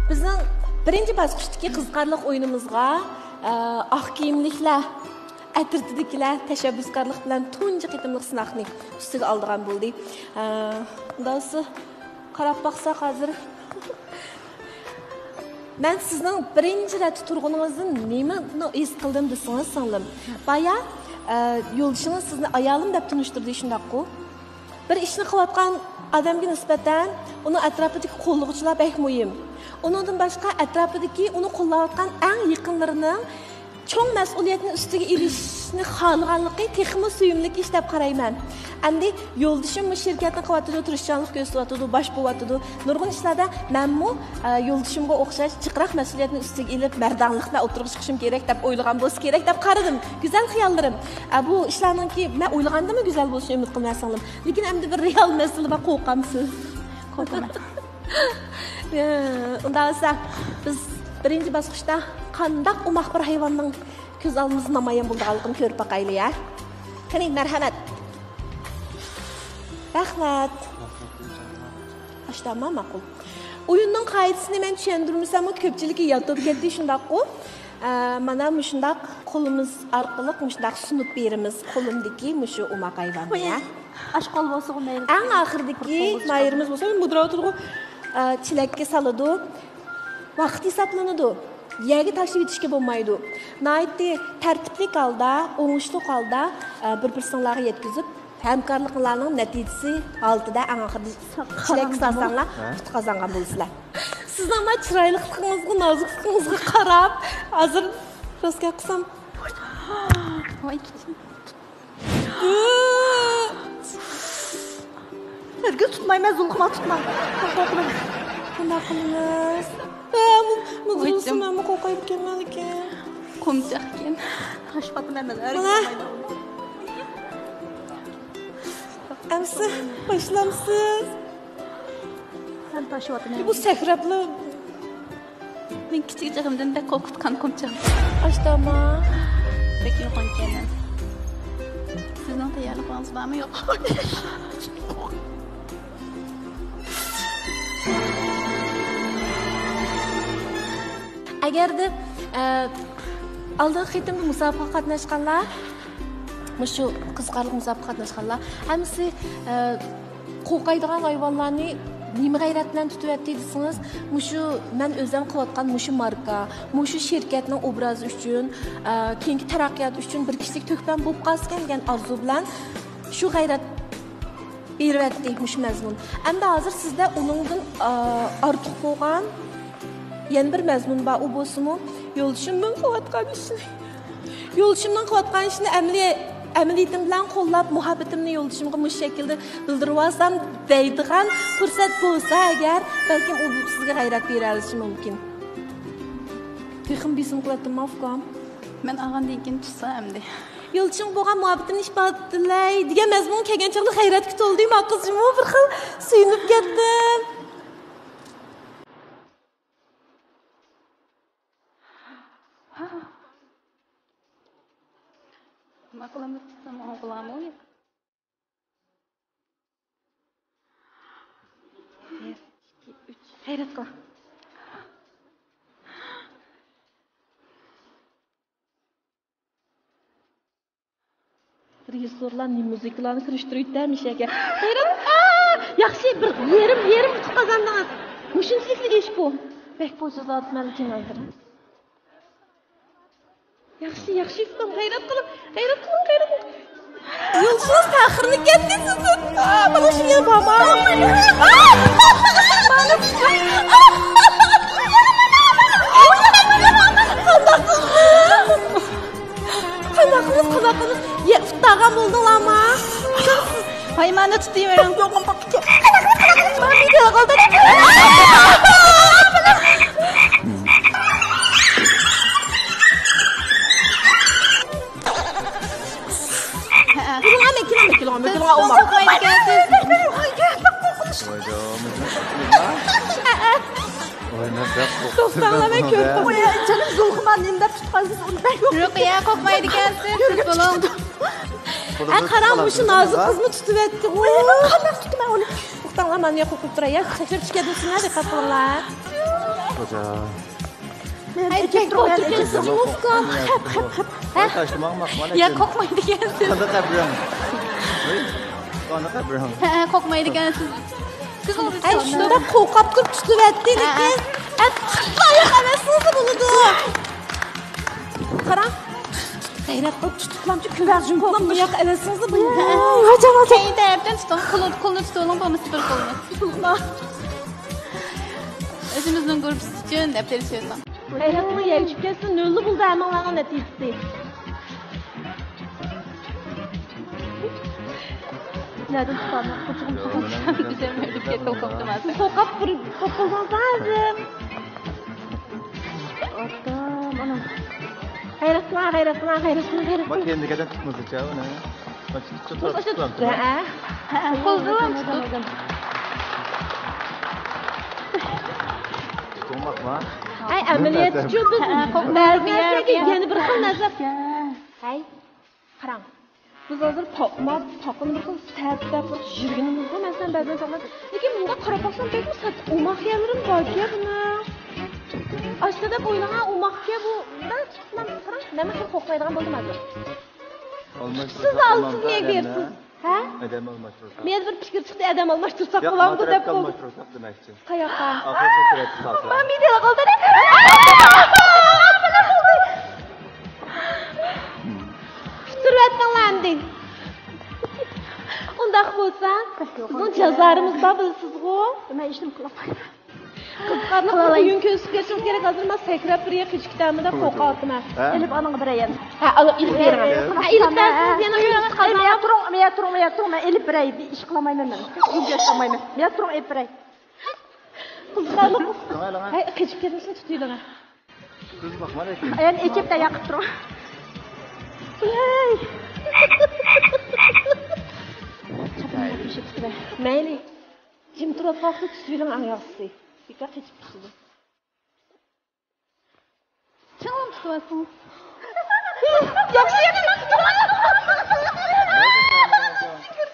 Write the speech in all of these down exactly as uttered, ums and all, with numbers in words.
بىزنىڭ بىرىنچى باسقۇچتىكى قىزىقارلىق ئويۇنىمىزغا، ئە، ئاق كىيىملىكلەر ئەترىتىدىكىلەر تەشەببۇسكارلىق بىلەن تۇنجى قېتىملىق سىناقنى ئۈستىگە ئالىدىغان بولدى. ئە، ئۇنداقسا قاراپ باقساق ھازىر. مەن سىزنىڭ بىرىنچى رەتتە تۇرغىنىڭىزدىن نېمىنى ھېس قىلدىم دېسىڭىز، سىڭلىم. بايا، ئە، يولدىشىڭىز سىزنى ئايالىم دەپ تونۇشتۇردى، شۇنداققۇ؟ بىر ئىشنى قىلىۋاتقان ئادەمگە نىسبەتەن ئۇنىڭ ئەتراپىدىكى قوللىغۇچىلار بەك مۇھىم. ئۇنىڭدىن باشقا، ئەتراپىدىكى ئۇنى قوللاۋاتقان ئەڭ يېقىنلىرىنىڭ چوڭ مەسئۇلىيەتنى ئۈستىگە ئېلىشنى خالىغانلىقى تېخىمۇ سۆيۈملۈك ئىش دەپ قارايمەن. ئەمدى يولدىشىم مۇشۇ شىركەتنى قىلىۋاتىدۇ، تىرىشچانلىق كۆرسىتىۋاتىدۇ، باش بولۇۋاتىدۇ. نۇرغۇن ئىشلاردا مەنمۇ، ئە، يولدىشىمغا ئوخشاش جىقراق مەسئۇلىيەتنى ئۈستىگە ئېلىپ، مەردانىلىق بىلەن ئوتتۇرىغا چىقىشىم كېرەك دەپ ئويلىغان بولسا كېرەك دەپ قارىدىم. گۈزەل خىياللىرىم. ئە، بۇ ئىشلارنىڭكى مەن ئويلىغاندىنمۇ گۈزەل بولۇشىنى ئۈمىد قىلىمەن، سىڭلىم. لېكىن ئەمدى بىر رېئال مەسىلە بار، قورقامسىز؟ قورقىمەن. ئۇنداق بولسا، بىز بىرىنچى باسقۇچتا قانداق ئوماق بىر ھايۋاننىڭ كۆز ئالدىمىزدا نامايان بولىدىغانلىقىنى كۆرۈپ باقايلى، ھە؟ قېنى، مەرھەمەت. رەھمەت. ئاشتاما ماقۇل. ئويۇننىڭ قائىدىسىنى مەن چۈشەندۈرمىسەممۇ، كۆپچىلىككە ياد بولۇپ كەتتى، شۇنداققۇ؟ ئە، مانا مۇشۇنداق قولىمىز ئارقىلىق مۇشۇنداق سۇنۇپ بېرىمىز، قولۇمدىكى مۇشۇ ئوماق ھايۋاننى، ھە؟ ئاش قول بولسىغۇ مەيلى. ئەڭ ئاخىرىدىكى ماھىرىمىز بولسا مۇدراۋا تۇرغۇ، ئە، چېلەككە سالىدۇ. ۋاقىت ھېسابلىنىدۇ. يەرگە تاشلىۋېتىشكە بولمايدۇ. ناھايىتى تەرتىپلىك ھالدا، ئوڭۇشلۇق ھالدا، ئە، بىر-بىرسىڭلارغا يەتكۈزۈپ، ھەمكارلىقىڭلارنىڭ نەتىجىسى ھالىتىدە ئەڭ ئاخىرىدا چېلەككە سالساڭلار، ھە؟ ئۇتۇق قازانغان بولىسىلەر. سىزنىڭ ما چىرايلىقلىقىڭىزغا، نازۇكلۇقىڭىزغا قاراپ، ھازىر راست گەپ قىلسام، ۋاي، ھەرگىز تۇتمايمەن، زۇلخۇما تۇتما. قانداق قىلىمىز؟ ھە، مۇ-، مۇ-، مۇدرىسى مەنمۇ قورقايدىكەنمەن لېكىن. قومچاقكەن. تاشپاتىمەن مەن، ھەرگىز تۇتمايمەن. ئەمسە باشلامسىز؟ مەن تاشپاتىمەن. بۇ سەكرەپلا. مەن كىچىك چېغىمدىن بەك قورقۇتقان قومچاق. ئاشتاما. بەك يوغان ئىكەن. سىزنىڭ تەييارلىقىڭىز بارمۇ يوق؟ ئەگەردە، ئە، ئالدىنقى قېتىمقى مۇسابىقىگە قاتناشقانلار، مۇشۇ قىزىقارلىق مۇسابىقىگە قاتناشقانلار ھەممىسى، ئە، قورقايدىغان ھايۋانلارنى نېمە غەيرەت بىلەن تۇتۇۋەتتى دېسىڭىز، مۇشۇ مەن ئۆزۈم قىلىۋاتقان مۇشۇ ماركا، مۇشۇ شىركەتنىڭ ئوبرازى ئۈچۈن، ئە، كېيىنكى تەرەققىيات ئۈچۈن بىر كىشىلىك تۆھپەم بولۇپ قالسىكەن دېگەن ئارزۇ بىلەن شۇ غەيرەت بېرىۋەتتى مۇشۇ مەزمۇن. ئەمدى ھازىر سىزدە ئۇنىڭدىن، ئا، ئارتۇق بولغان يەنە بىر مەزمۇن بار، ئۇ بولسىمۇ يولدىشىمنىڭ قىلىۋاتقان ئىشىنى، يولدىشىمنىڭ قىلىۋاتقان ئىشىنى ئەمەلىي، ئەمەلىيىتىم بىلەن قوللاپ، مۇھەببىتىمنى يولدىشىمغا مۇشۇ شەكىلدە بىلدۈرۈۋالسام دەيدىغان پۇرسەت بولسا ئەگەر، بەلكىم ئۇ سىزگە غەيرەت بېرەلىشى مۇمكىن. تېخىمۇ بېسىم قىلاتتىممۇ، ئۇكام؟ مەن ئالغاندىن كېيىن تۇتسا ئەمدى. يولدىشىڭغا بولغان مۇھەببىتىمنى ئىپادىلەي دېگەن مەزمۇن كەلگەن چاغدا غەيرەتكە تولدى، ما قىزىمۇ بىر خىل سۆيۈنۈپ كەتتىم. نېمە قىلىمىز، تۇتسام ئوڭغىلامۇ؟ بىر، ئىككى، ئۈچ. غەيرەت قىل. رېژىسسورلار نېمە مۇزىكىلارنى كىرىشتۈرۈۋېتىپتۇ مۇشۇ يەرگە. غەيرەت. ئا! ياخشى، بىر يېرىم، يېرىم ئۇتۇق قازاندىڭىز. مۇشۇنچىلىكلا ئىش بۇ. بەك بوجۇزلاۋاتىمەن لېكىن ھازىر. ياخشى، ياخشى، ئۇكام، غەيرەت قىلىڭ، غەيرەت قىلىڭ، غەيرەت قىلىڭ. يولدىشىڭىز تەخىرلىنىپ كەتتى سىزدىن. ئا، مانا شۇ يەر بارما؟ قانداق قىلىڭ؟ قانداق قىلىڭ؟ قانداق قىلىڭ؟ يە، ئۇتتاغان بولدۇڭلارما؟ پايماننى تۇتۇۋېرىڭ. يوقۇم، كېلىڭە، مەن كېلىڭە، مەن كېلىڭە، مەن كېلىڭە، ئوماق. توختاڭلار، مەن كۆرۈپ قوياي. جېنىم زۇلخۇما نېمە دەپ تۇتقانسىز، ئۇنى بەك يوق. رۇقىيە، قورقمايدىكەنسىز، سىز بولۇڭ. ئە، قاراڭ، مۇشۇ نازۇك قىزمۇ تۇتۇۋەتتىغۇ. قانداق تۇتىمەن ئۇنى؟ توختاڭلار، مەن ياققا قويۇپ تۇراي، يا. تەكشۈرۈپ چۈشكەندىن سىلەر دىققەت قىلىڭلار. خوجا. ھەي، كەتتىڭ، ئولتۇرۇپ كەتسىز، ئۇكام. ھە؟ تاشلىماڭ، ماقمان يا، ئەكەم. قورقمايدىكەنسىز. قانداق قەبرەڭ؟ ھەي، قانداق قەبرەڭ؟ ھە، قورقمايدىكەنسىز. سىز ئولتۇرۇپ ئەي، شۇنداق قورقۇپ تۇرۇپ تۇتۇۋەتتى، ھە، لېكىن. ھە. ئەپ، لايىق ئەمەسسىڭىز بولىدۇ. قاراڭ. غەيرەت قىلىپ تۇتۇپلامچۇ، كۆز يۇمۇپلام، لايىق ئەمەسسىڭىز بولىدۇ. ھە. ھاجام، ھاجام. كەينى تەرەپتىن تۇتۇڭ، قولنى، قولنى تۇتۇۋېلىڭ، بولمىسا بىر قولنى. ئۆزىمىزنىڭ گۇرۇپپىسى ئۈچۈن دەپ تېرىشىۋېتىڭ. غەيرەتنىڭ يەرگە چۈشۈپ كەتسۇن، نۆللا بولدى ھەممىڭلارنىڭ نەتىجىسى. نەدىن تۇتامەن؟ قوچىقىم تۇتۇپ كېتەم، ئۆلۈپ كېتىم، قورقتۇم ھازىر. سىز قورقۇپ بىر قوپۇلدىڭىز ھازىر. ئاتام، ئانام. غەيرەت قىلىڭ، غەيرەت قىلىڭ، غەيرەت قىلىڭ، غەيرەت قىلىڭ. ماكىيىنى قەدەم تۇتمىسىچە ئۇنى. مانا تۇتۇپ، تۇتۇپ، تۇتۇپ، تۇتۇپ. ھە. ھە، قولدىن تۇتۇپ. ئەي، ئەمەلىيەتتىچۇ بىز بەزى نەرسىگە يەنە بىر خىل نەزەر. ھەي، قاراڭ. بىز ھازىر پاقما، پاقىنى بىر خىل سەت دەپ، بىر يۈرگىنىمىزغۇ، مەسىلەن، بەزەن چاغلار. لېكىن مۇنداق قاراپ باقسام، بەكمۇ سەت ئوماق يەرلىرىم باركەن بۇنىڭ. ئاشتا دەپ ئويلىغان ئوماقكەن بۇ. مەن تۇتۇپ، مەن قاراڭ، مەنمۇ خېلى قورقمايدىغان بولدۇم ھازىر. سىز ئالسىز نېگىرسىز، ھە؟ ئادەم ئالماشتۇرساق. مەن بىر پىكىر چىقتى، ئادەم ئالماشتۇرساق بولامدۇ دەپ قالدىم. ئالماشتۇرساق دېمەكچى. قاياققا؟ ئاخىرقى سۈرەتكە سالسا. مانا مېنى قالدى. پۈتتۈرۈۋەتتىڭلار ئەمدى. ئۇنداق بولسا، بىزنىڭ جازالىرىمىز بار، بىلىسىزغۇ. مەن ھېچنېمە قىلالمايمەن. قىزىقارلىق بىر ئويۇن كۆرسىتىپ بېرىشىڭىز كېرەك. ھازىر مەن سەكرەپ بىر يەرگە قېچىپ كېتەلمىدىم، قورقۇۋاتىمەن. ھە؟ ئېلىپ ئانىڭغا بېرەي يەنە. ھە، ئېلىپ بېرىڭ. ھە، ئېلىپ بەرسىڭىز يەنە ئۆيىڭىزگە قالمايمەن. مەن تۇرۇڭ، مەن تۇرۇڭ، مەن تۇرۇڭ، مەن ئېلىپ بېرەي. ھېچ قىلالمايمەن مەن. ئۆيگە ئېلىپ بارمايمەن. مەن تۇرۇڭ، ئېلىپ بېرەي. ھەي، قېچىپ كەتمىسۇن، تۇتۇۋېلىڭ. سىز باقما لېكىن. يەنە ئېچىپ تەييار قىلىپ تۇرۇڭ. مەيلى. جىم تۇرۇۋاتقان تۇتۇۋېلىڭ ئەڭ ياخشىسى. بىكار قېچىپ كېتىدۇ. چىڭ تۇتۇۋالسىڭىز. ياخشى يەردە تۇتۇۋال.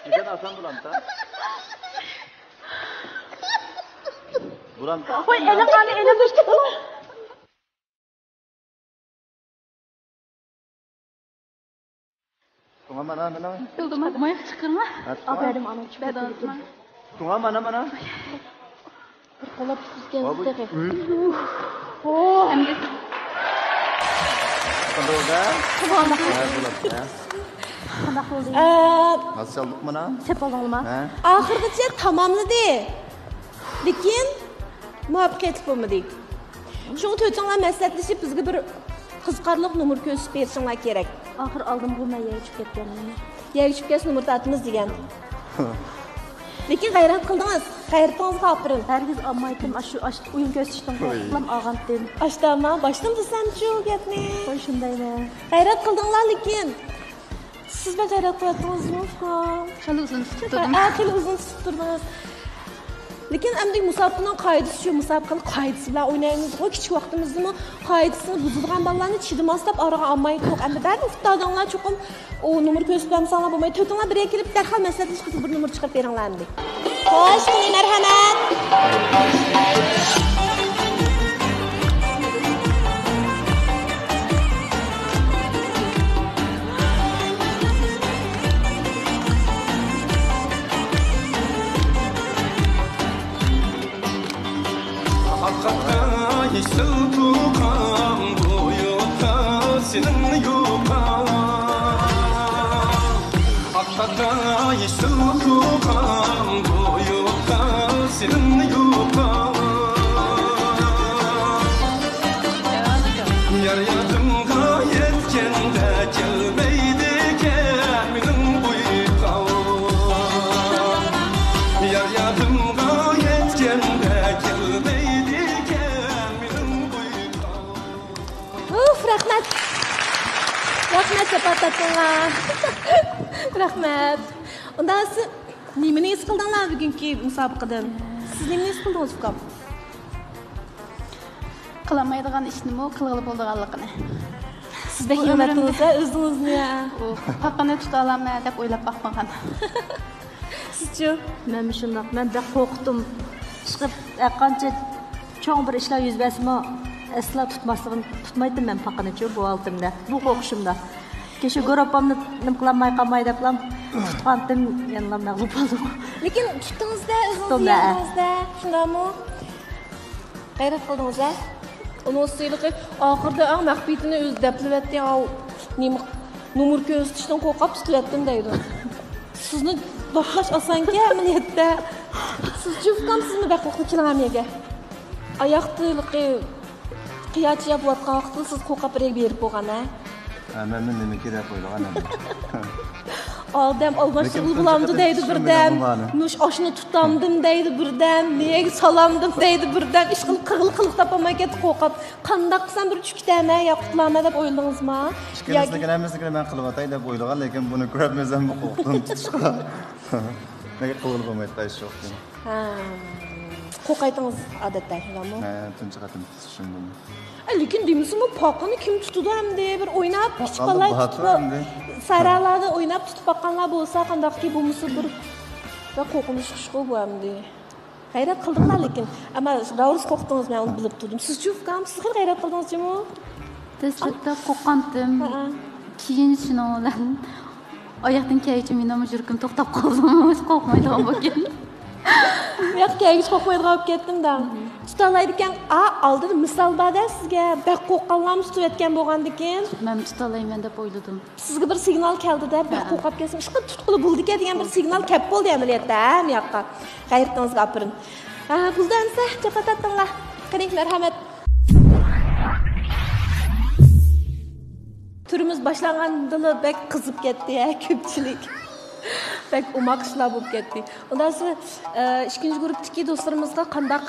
بىزدىن ئاسان بولامتا؟ بولامتا؟ ۋاي، ئېلىڭ قانى، ئېلىڭ. شۇڭا مانا، مانا. بىلدىم، ماياق چىقىرما. ھە، ئاپ بەردىم، ئانا، چىقىپ بەردىڭىزمۇ؟ شۇڭا مانا، مانا. بىر قولاپ تۇتۇپ كەلدى تېخى. ئەمدى. قانداق بولدى؟ قانداق بولدى؟ ھە، بولاتتى، ھە. قانداق بولدى؟ ئە، ھازىر چالدۇق مانا. سەپ ئالدىڭلىما؟ ھە. ئاخىرغىچە تاماملىدى. لېكىن مۇۋەپپەقىيەتلىك بولمىدى. شۇڭا تۆتىڭلار مەسلىھەتلىشىپ، بىزگە بىر قىزىقارلىق نومۇر كۆرسىتىپ بېرىشىڭلار كېرەك. ئاخىر ئالدىمغۇ مەن يەرگە چۈشۈپ كەتكەن. يەرگە چۈشۈپ كەتسە نومۇر تارتىمىز دېگەن. لېكىن غەيرەت قىلدىڭىز. غەيرىتىڭىزگە ئاپىرىن. ھەرگىز ئالمايتتىم، ئاشۇ، ئاشۇ ئويۇن كۆرسىتىشتىن قورقۇپلا ئالغانتىم. ئاشتاما، باشتىن دېسەمچۇ گەپنى؟ قوي شۇندايلا. غەيرەت قىلدىڭلار لېكىن. سىز بەك غەيرەت قىلىۋەتتىڭىزمۇ؟ خېلى ئۇزۇن تۇتۇپ تۇردۇم. ھە، خېلى ئۇزۇن تۇتۇپ تۇردىڭىز. لېكىن ئەمدى مۇسابىقىنىڭ قائىدىسى شۇ، مۇسابىقىنىڭ قائىدىسى بىلەن ئوينايمىزغۇ، كىچىك ۋاقتىمىزدىمۇ قائىدىسىنى بۇزىدىغان بالىلارنى چىدىماستاپ ئارىغا ئالمايتتۇق. ئەمدى بەرىبىر ئۇستادىڭلار چوقۇم ئۇ نومۇر كۆرسىتىپ بەرمىسەڭلار بولمايدۇ. تۆتۈڭلار بىر يەرگە كېلىپ دەرھال مەسلىھەتلىشىپ بىر نومۇر چىقىرىپ بېرىڭلار ئەمدى. خوش، مەرھەمەت. ئاققاقتا يېشىل تۇغقان بۇ يۇرتتا سېنىڭ يوقاڭ. ئاققاقتا يېشىل تۇغقان بۇ يۇرتتا سېنىڭ يوقاڭ. يار يادىمغا يەتكەندە كەلمەيدىكەن مېنىڭ ئۇيقۇم. يار يادىمغا يەتكەندە كەلمەيدىكەن مېنىڭ ئۇيقۇم. ئۇھ، رەھمەت. رەھمەت، ساپا تارتىڭلار. رەھمەت. ئۇندا سىز نېمىنى ھېس قىلدىڭلار بۈگۈنكى مۇسابىقىدىن؟ سىز نېمىنى ھېس قىلدىڭىز، ئۇكام؟ قىلالمايدىغان ئىشنىمۇ قىلغىلى بولىدىغانلىقىنى. سىز بەك ھۆرمەتتىڭىز-ھە ئۆزىڭىزنى، ھە. ئۇ پاقىنى تۇتالامەن دەپ ئويلاپ باقمىغان. سىزچۇ؟ مەنمۇ شۇنداق. مەن بەك قورقتۇم. ئىشقىلىپ، ھەرقانچە چوڭ بىر ئىشلار يۈز بەرسىمۇ، ئەسلا تۇتماسلىقىم، تۇتمايتتىم مەن پاقىنىچۇ بۇ ھالىتىمدە، بۇ قورقۇشۇمدا. كېچە گۇرۇپپامنى نېمە قىلالماي قالماي دەپلا تۇتقانتىم، يەنىلا مەغلۇپ بولدۇم. لېكىن تۇتتىڭىز-دە، ئۆزىڭىز تۇتتۇم-دە. يەردىڭىز-دە، شۇنداقمۇ؟ غەيرەت قىلدىڭىز-ە؟ ئۇنىڭ ئۈستىگە ئاخىردا ئەڭ مەخپىيىتىنى ئۆزى دەپلىۋەتتى. ئاۋۇ نېمە، نومۇر كۆرسىتىشتىن قورقۇپ تۇتۇۋەتتىم دەيدۇ. سىزنى داپلاش ئاسانكەن ئەمەلىيەتتە. سىز جۇفكام، سىزمۇ بەك قورقۇپ كېلىڭ يەرگە. ئاياقتا ھېلىقى قىياچ ياپىۋاتقان ۋاقىتتا سىز قورقۇپ بىر يەرگە بېرىپ بولغان ھە؟ ھە، مەنمۇ نېمە كېرەك ئويلىغان ئەمدى. ئادەم ئالماشتۇرغىلى بولامدۇ دەيدۇ بىردەم. نۇش ئاشنى تۇتامدىم دەيدۇ بىردەم. نېيەگە سالامدىم دەيدۇ بىردەم. ئىشقىلىپ قىغىل قىلىق تاپالماي كەتتى قورقۇپ. قانداق قىلسام بىر چۈشۈپ كېتەمەن يا قۇتۇلامەن دەپ ئويلىدىڭىزما؟ ئىككىلىسىنىڭكىنى ھەممىسىنىڭكىنى مەن قىلىۋاتاي دەپ ئويلىغان، لېكىن بۇنى كۆرۈپ مەن قورقتۇم تۇتۇشقا. نېگە قىلغىلى بولمايتتى شۇ. ھە. قورقايتىڭىز ئادەتتە شۇنداقمۇ؟ ھە، تۇنجى قېتىم تۇتۇشۇم بۇ. ئە، لېكىن دېمىسىمۇ پاقىنى كىم تۇتىدۇ ئەمدى؟ بىر ئويناپ، كىچىك بالىلار تۇتۇپ، سارالادا ئويناپ تۇتۇپ باققانلار بولسا، قانداقكى بولمىسا بىر، بىر قورقۇنچلۇق ئىشقۇ بۇ ئەمدى. غەيرەت قىلدىڭلار لېكىن. ئەمما راۋۇرۇس قورقتىڭىز، مەن ئۇنى بىلىپ تۇردۇم. سىزچۇ ئۇكام، سىز خېلى غەيرەت قىلدىڭىز جۇمۇ؟ دەسلەپتە قورققانتىم. ھەئە. كېيىن شۇنىڭ بىلەن ئاياقتىن كەلگۈچە مېنىڭمۇ يۈرىكىم توختاپ قالدىمۇ، قورقمايدىغان بولۇپ كەتتىم. ئۇياققا كەلگۈچە قورقمايدىغان بولۇپ كەتتىم-دە. تۇتالايدىكەن، ئا، ئالدىدا مىسال بار-دە سىزگە. بەك قورققانلارمۇ تۇتۇۋەتكەن بولغاندىكىن. مەن تۇتالايمەن دەپ ئويلىدىم. سىزگە بىر سىگنال كەلدى-دە، بەك ھە. قورقۇپ كەتسىڭىز، ئىشقىلىپ تۇتقىلى بولىدىكەن دېگەن بىر سىگنال كەپ بولدى ئەمەلىيەتتە، ھە، مۇياققا. غەيرىتىڭىزگە ئاپىرىن. ھە، بولدى ئەمسە، جاپا تارتىڭلار. قېنى، مەرھەمەت. تۈرىمىز باشلانغاندىلا بەك قىزىپ كەتتى، ھە، كۆپچىلىك. بەك ئوماق ئىشلار بولۇپ كەتتى. ئۇنداق بولسا، ئە، ئىككىنچى گۇرۇپپىدىكى دوستلىرىمىزغا قانداق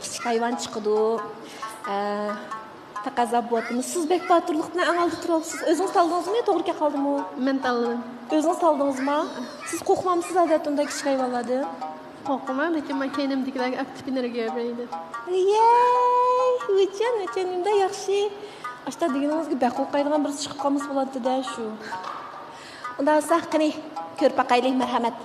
كىچىك ھايۋان چىقىدۇ؟ ئە، تەقەززا بوۋاتىمىز. سىز بەك باتۇرلۇق بىلەن ئەڭ ئالدىدا تۇرۇۋالىپسىز. ئۆزىڭىز تاللىدىڭىزمۇ يا توغرا كەپ قالدىمۇ؟ مەن تاللىدىم. ئۆزىڭىز تاللىدىڭىزما؟ سىز قورقمامسىز ئادەتتە ئۇنداق كىچىك ھايۋانلاردىن؟ قورقىمەن، لېكىن مەن كەينىمدىكىلەرگە ئاكتىپ ئېنېرگىيە بېرەي دەپ. يەي، ۋىچەن، ۋىچەن، نېمىنداق ياخشى. ئاشتا دېگىنىڭىزگە بەك قورقايدىغان بىرسى چىقىپ قالمىسا بولاتتى-دە شۇ. ئۇنداق بولسا، قېنى، كۆرۈپ باقايلى، مەرھەمەت.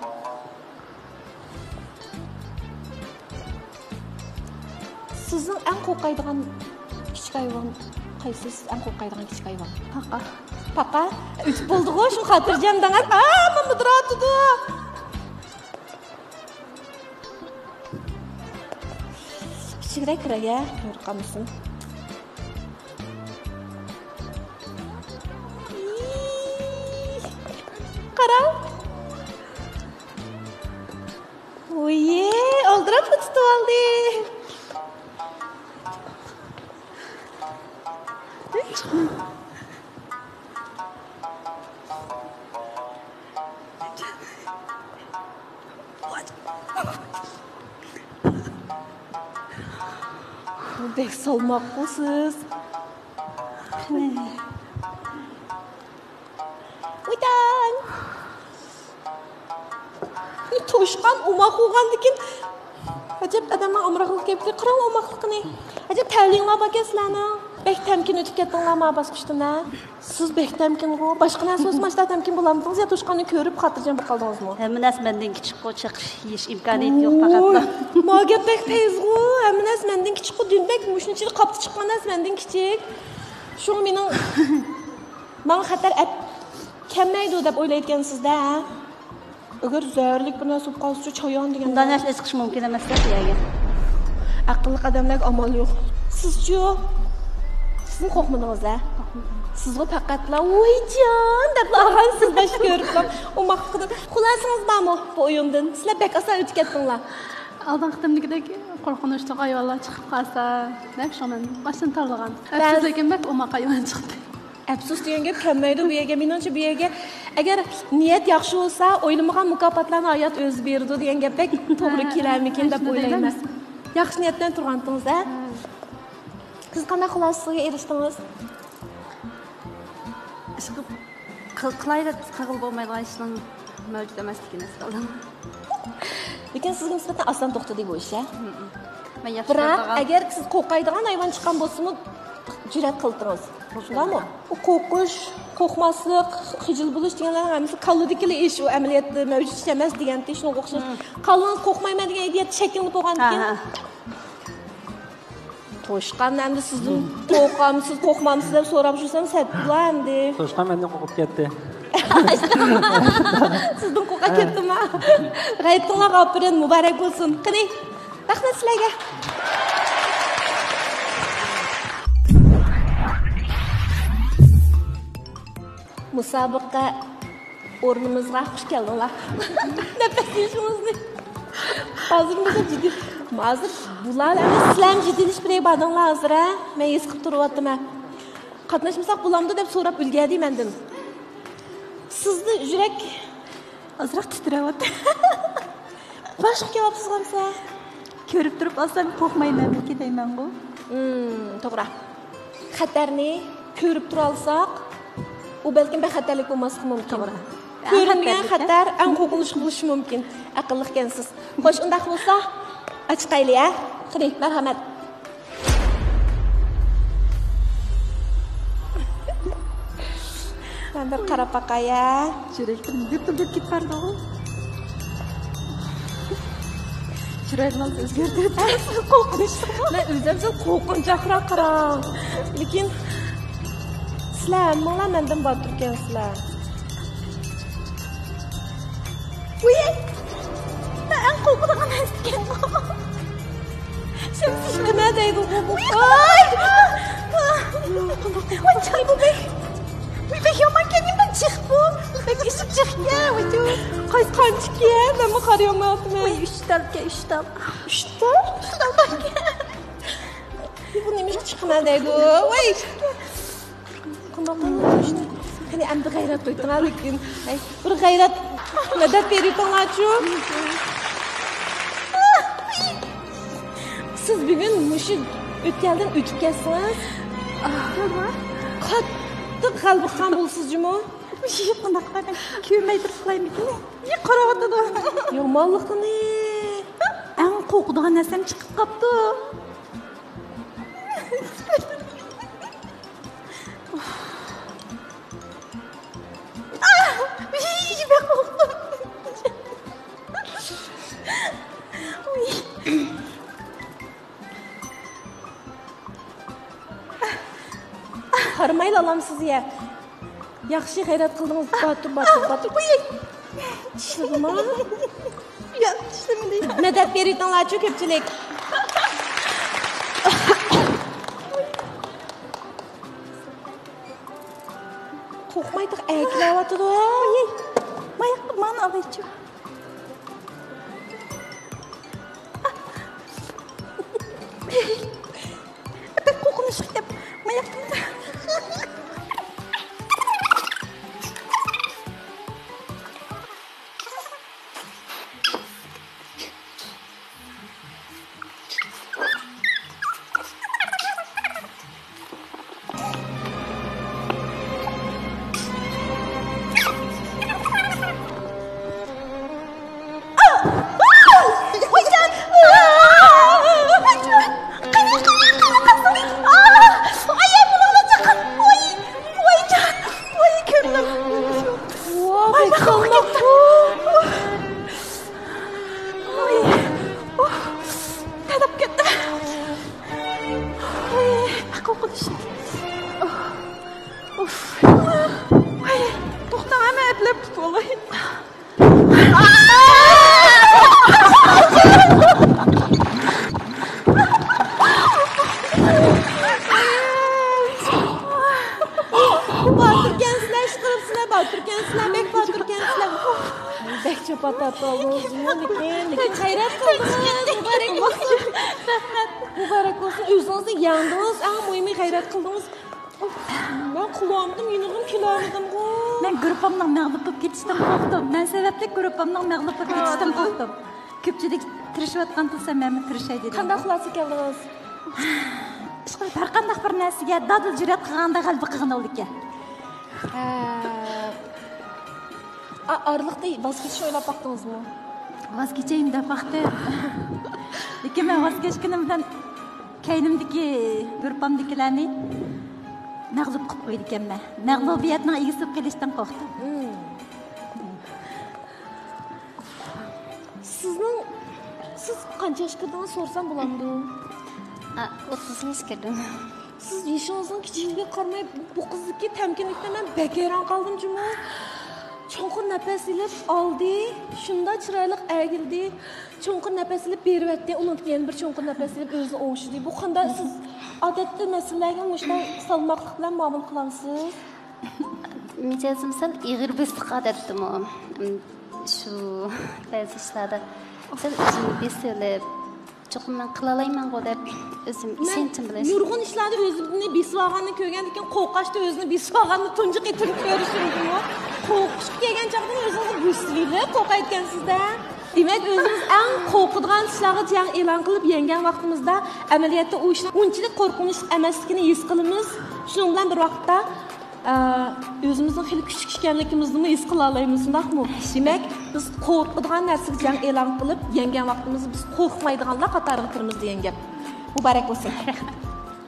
سىزنىڭ ئەڭ قورقايدىغان كىچىك ھايۋان قايسى؟ سىز ئەڭ قورقايدىغان كىچىك ھايۋان؟ پاقا. پاقا؟ ئۆتۈپ بولدىغۇ، شۇ خاتىرجەم دەڭەر. ئا، مانا مۇدىراتىدۇ. كىچىكرەك كىرەي، ھە؟ قورقامسىن؟ قارا. ۋويي، ئالدىراپلا تۇتۇۋالدى. بۇ بەك سالماققۇ سىز. ۋىتان! توشقان ئوماق بولغاندىكىن، ئەجەب ئادەمنىڭ ئامراقلىقى كېلىپ، قاراڭ ئوماقلىقىنى. ئەجەب تەلىيىڭلار باركەن سىلەرنىڭ. بەك تەمكىن ئۆتۈپ كەتتىڭلارما باسقۇچتىن، ھە؟ سىز بەك تەمكىنغۇ. باشقا نەرسە بولسا ماشتا تەمكىن بولامدىڭىز يا توشقاننى كۆرۈپ خاتىرجەم بولۇپ قالدىڭىزمۇ؟ ھەممە نەرسە مەندىن كىچىكقۇ، چېقىش، يېيىش ئىمكانىيىتى يوق پەقەتلا. ما گەپ بەك پەيزغۇ، ھەممە نەرسە مەندىن كىچىكقۇ، دۈن بەك مۇشۇنچىلىك قاپتا چىققان نەرسە مەندىن كىچىك. شۇڭا مېنىڭ ماڭا خەتەر ئەپ كەلمەيدۇ دەپ ئويلايدىكەنسىز-دە، ھە؟ ئەگەر زەھەرلىك بىر نەرسە بولۇپ قالسىچۇ، چايان دېگەن. ئۇنداق نەرسىلەر چىقىشى مۇمكىن ئەمەس-دە بۇ يەرگە. ئەقىللىق ئادەملەرگە ئامال يوق. سىزچۇ؟ سىزمۇ قورقمىدىڭىز-ھە؟ سىزغۇ پەقەتلا ۋايجان دەپلا ئالغانسىز باش كۆرۈپلا. ئوماقلىقىدىن. خۇلاسىڭىز بارمۇ بۇ ئويۇندىن؟ سىلەر بەك ئاسان ئۆتۈپ كەتتىڭلار. ئالدىنقى قېتىمدىكىدەك قورقۇنچلۇق ھايۋانلار چىقىپ قالسا دەپ شۇڭا مەن باشتىن تاللىغان. بەس. ئەپسۇس، لېكىن بەك ئوماق ھايۋان چىقتى. ئەپسۇس دېگەن گەپ كەلمەيدۇ بۇ يەرگە. مېنىڭچە بۇ يەرگە ئەگەر نىيەت ياخشى بولسا، ئويلىمىغان مۇكاپاتلارنى ھايات ئۆزى بېرىدۇ دېگەن گەپ بەك توغرا كېلەرمىكىن دەپ ئويلايمەن. ياخشى نىيەت بىلەن تۇرغانتىڭىز-ھە؟ سىز قانداق خۇلاسىگە ئېرىشتىڭىز؟ ئىشقىلىپ قىل-، قىلايلى دېسە قىلغىلى بولمايدىغان ئىشنىڭ مەۋجۇت ئەمەسلىكىنى ھېس قىلدىم. لېكىن سىزگە نىسبەتەن ئاسان توختىدى بۇ ئىش، ھە؟ مەن ياخشى بىراق كۆرىدىغان. ئەگەر سىز قورقايدىغان ھايۋان چىققان بولسىمۇ، جۈرئەت قىلدىڭىز. شۇنداقمۇ؟ ئۇ قورقۇش، قورقماسلىق، خىجىل بولۇش دېگەنلەرنىڭ ھەممىسى كاللىدىكىلا ئىش، ئۇ ئەمەلىيەتتە مەۋجۇت ئىش ئەمەس دېگەنتى، شۇنىڭغا ئوخشاش. كاللىڭىز قورقمايمەن دېگەن ئىدىيەت شەكىللىنىپ بولغاندىكىن. ھە، ھە. توشقان ئەمدى سىزدىن قورقامسىز، قورقمامسىز دەپ سوراپ يۈرسەم، سەتتىلا ئەمدى. توشقان مەندىن قورقۇپ كەتتى. سىزدىن قورقۇپ كەتتىما؟ غەيرىتىڭلارغا ئاپىرىن، مۇبارەك بولسۇن. قېنى، رەھمەت سىلەرگە. مۇسابىقە ئورنىمىزغا خۇش كەلدىڭلار. نەپەس ئېلىشىڭىزنى. ھازىر بىز جىددىي، ھازىر بۇلار ئەمەس، سىلەرمۇ جىددىيلىشىپ بېرەي باردىڭلار ھازىر، ھە؟ مەن ھېس قىلىپ تۇرۇۋاتىمەن. قاتناشمىساق بولامدۇ دەپ سوراپ ئۈلگەردى مەندىن. سىزنى يۈرەك ئازراق تىترەۋاتىدۇ. باشقا كېلىۋاپسىز غەمسە. كۆرۈپ تۇرۇپ ئالسام قورقمايمەنمىكىن دەيمەنغۇ. ھىم، توغرا. خەتەرنى كۆرۈپ تۇرالىساق، ئۇ بەلكىم بىر خەتەرلىك بولماسلىقى مۇمكىن. توغرا. كۆرۈنمىگەن خەتەر ئەڭ قورقۇنچلۇق بولۇشى مۇمكىن. ئەقىللىقكەنسىز. خوش، ئۇنداق بولسا ئاچىقايلى، ھە؟ قېنى، مەرھەمەت. مەن بىر قاراپ باقاي، ھە؟ يۈرەكلىرىم دۈپۈلدەپ كېتىپ بارىدىغۇ. چىرايىڭلارنى ئۆزگەرتىۋېتىپسىز، قورقۇنچلۇق. مەن ئۆزۈم سەل قورقۇنچاقراق قاراڭ. لېكىن سىلەر ھەممىڭلار مەندىن باتۇركەنسىلەر. ۋىي! مەن ئەڭ قورقىدىغان نەرسە ئىكەنغۇ. شەمسىيە. قىمە دەيدۇ بۇ، بۇ. ۋاي! ۋاي، جان، بۇ بەك، بۇ بەك يامانكەن، بۇ جىق بۇ. بۇ بەك ئېسىل جىقكەن، ۋاي، جان. قايسى قانچىكى؟ مەنمۇ قارىيالمايۋاتىمەن. ۋاي، ئۈچ تالكەن، ئۈچ تال. ئۈچ تال؟ ئۈچ تال باركەن. بۇ نېمىشقا چىقىمەن دەيدۇ؟ ۋاي! قانداق بولىدۇ؟ قېنى، ئەمدى غەيرەت قىلىۋېتىڭلار، لېكىن، ئەي، بىر غەيرەت، مەدەت بېرىۋېتىڭلارچۇ. سىز بۈگۈن مۇشۇ ئۆتكەلدىن ئۆتۈپ كەتسىڭىز، قاتتىق غەلىبە قىلغان بولىسىز جۇمۇ. مۇشۇ قانداق قىلىمەن؟ كۆرمەي تۇرۇپ قىلايمىكىن؟ يا، قاراۋاتىدۇ. يامانلىقىنى. ئەڭ قورقىدىغان نەرسەم چىقىپ قاپتۇ. قارىمايلا ئالامسىز يە. ياخشى غەيرەت قىلدىڭىز. باتۇر، باتۇر، باتۇر. ئۇي. چىشلىدىما؟ ياق، چىشلىمىدى. مەدەت بېرىۋېتىڭلارچۇ، كۆپچىلىك. قورقماي تۇر، ئەركىلەۋاتىدۇ. ئۇي. ماياققا مانا ئالايچۇ. بەك قورقۇنچلۇق گەپ. ماياق. توختاڭ، ھەممە ئەپلەپ تۇتۇۋالاي. باتۇركەنسىلەر، ئىش قىلىپسىلەر، باتۇركەنسىلەر، بەك باتۇركەنسىلەر. بەك چاپا تارتىۋالدىڭىز جۇمۇ، لېكىن، لېكىن غەيرەت قىلدىڭىز. مۇبارەك بولسۇن. رەھمەت. مۇبارەك بولسۇن. ئۆزىڭىزنى يەڭدىڭىز، ئەڭ مۇھىمى غەيرەت قىلدىڭىز. مەن قۇلىقىمدىم، يېنىغىم كېلەلمىدىمغۇ. مەن گۇرۇپپامنىڭ مەغلۇپ بولۇپ كېتىشىدىن قورقتۇم. مەن سەۋەبلىك گۇرۇپپامنىڭ مەغلۇپ بولۇپ كېتىشىدىن قورقتۇم. كۆپچىلىك تىرىشىۋاتقان تۇرسا، مەنمۇ تىرىشاي دېدىم. قانداق خۇلاسىگە كەلدىڭىز؟ ئىشقىلىپ، ھەر قانداق بىر نەرسىگە دادىل جۈرئەت قىلغاندا غەلىبە قىلغىنى بولىدىكەن. ھە. ئا-، ئارىلىقتا ۋاز كېچىشنى ئويلاپ باقتىڭىزمۇ؟ ۋاز كېچەيمۇ دەپ باقتىم. لېكىن مەن ۋاز كەچكىنىم بىلەن كەينىمدىكى گۇرۇپپامدىكىلەرنى مەغلۇپ قىلىپ قويىدىكەنمەن. مەغلۇبىيەتنىڭ ئىگىسى بولۇپ قېلىشتىن قورقتۇم. مم. سىزنىڭ، سىز قانچە ياشقا كىردىڭىز سورىسام بولامدۇ؟ ئا، ئوتتۇزىنچى كىردىم. سىز يېشىڭىزنىڭ كىچىكلىكىگە قارىماي، بۇ قىزدىكى تەمكىنلىكتىن مەن بەك ھەيران قالدىم جۇمۇ. چوڭقۇر نەپەس ئېلىپ ئالدى، شۇنداق چىرايلىق ئەگىلدى. چوڭقۇر نەپەس ئېلىپ بېرىۋەتتى، ئۇنىڭدىن كېيىن يەنە بىر چوڭقۇر نەپەس ئېلىپ ئۆزىنى ئوڭشىدى. بۇ قانداق، سىز ئادەتتە مەسىلىلەرگە مۇشۇنداق سالماقلىق بىلەن مۇئامىلە قىلامسىز؟ مىجەزىم سەل ئېغىر بېسىق ئادەتتىمۇ. شۇ بەزى ئىشلاردا سەل ئۆزۈمنى بېسىۋېلىپ، چوقۇم مەن قىلالايمەنغۇ دەپ ئۆزۈم مەن ئىشەنچىم بىلەن. نۇرغۇن ئىشلاردا ئۆزىنى بېسىۋالغاننى كۆرگەندىن كېيىن، قورقۇشتا ئۆزىنى بېسىۋالغاننى تۇنجى قېتىم كۆرۈشۈمدىمۇ. قورقۇشقا كەلگەن چاغدىمۇ ئۆزىڭىزنى بېسىۋېلىپ قورقايدىكەنسىز-دە. دېمەك، ئۆزىمىز ئەڭ قورقىدىغان ئىشلارغا جەڭ ئېلان قىلىپ يەڭگەن ۋاقتىمىزدا، ئەمەلىيەتتە ئۇ ئىشنىڭ ئۇنچىلىك قورقۇنچلۇق ئەمەسلىكىنى ھېس قىلىمىز. شۇنىڭ بىلەن بىر ۋاقىتتا، ئە، ئۆزىمىزنىڭ خېلى كۈچلۈك ئىكەنلىكىمىزنىمۇ ھېس قىلالايمىز، شۇنداقمۇ؟ دېمەك، بىز قورقىدىغان نەرسىگە جەڭ ئېلان قىلىپ، يەڭگەن ۋاقتىمىزدا بىز قورقمايدىغانلار قاتارىغا كىرىمىز دېگەن گەپ. مۇبارەك بولسۇن.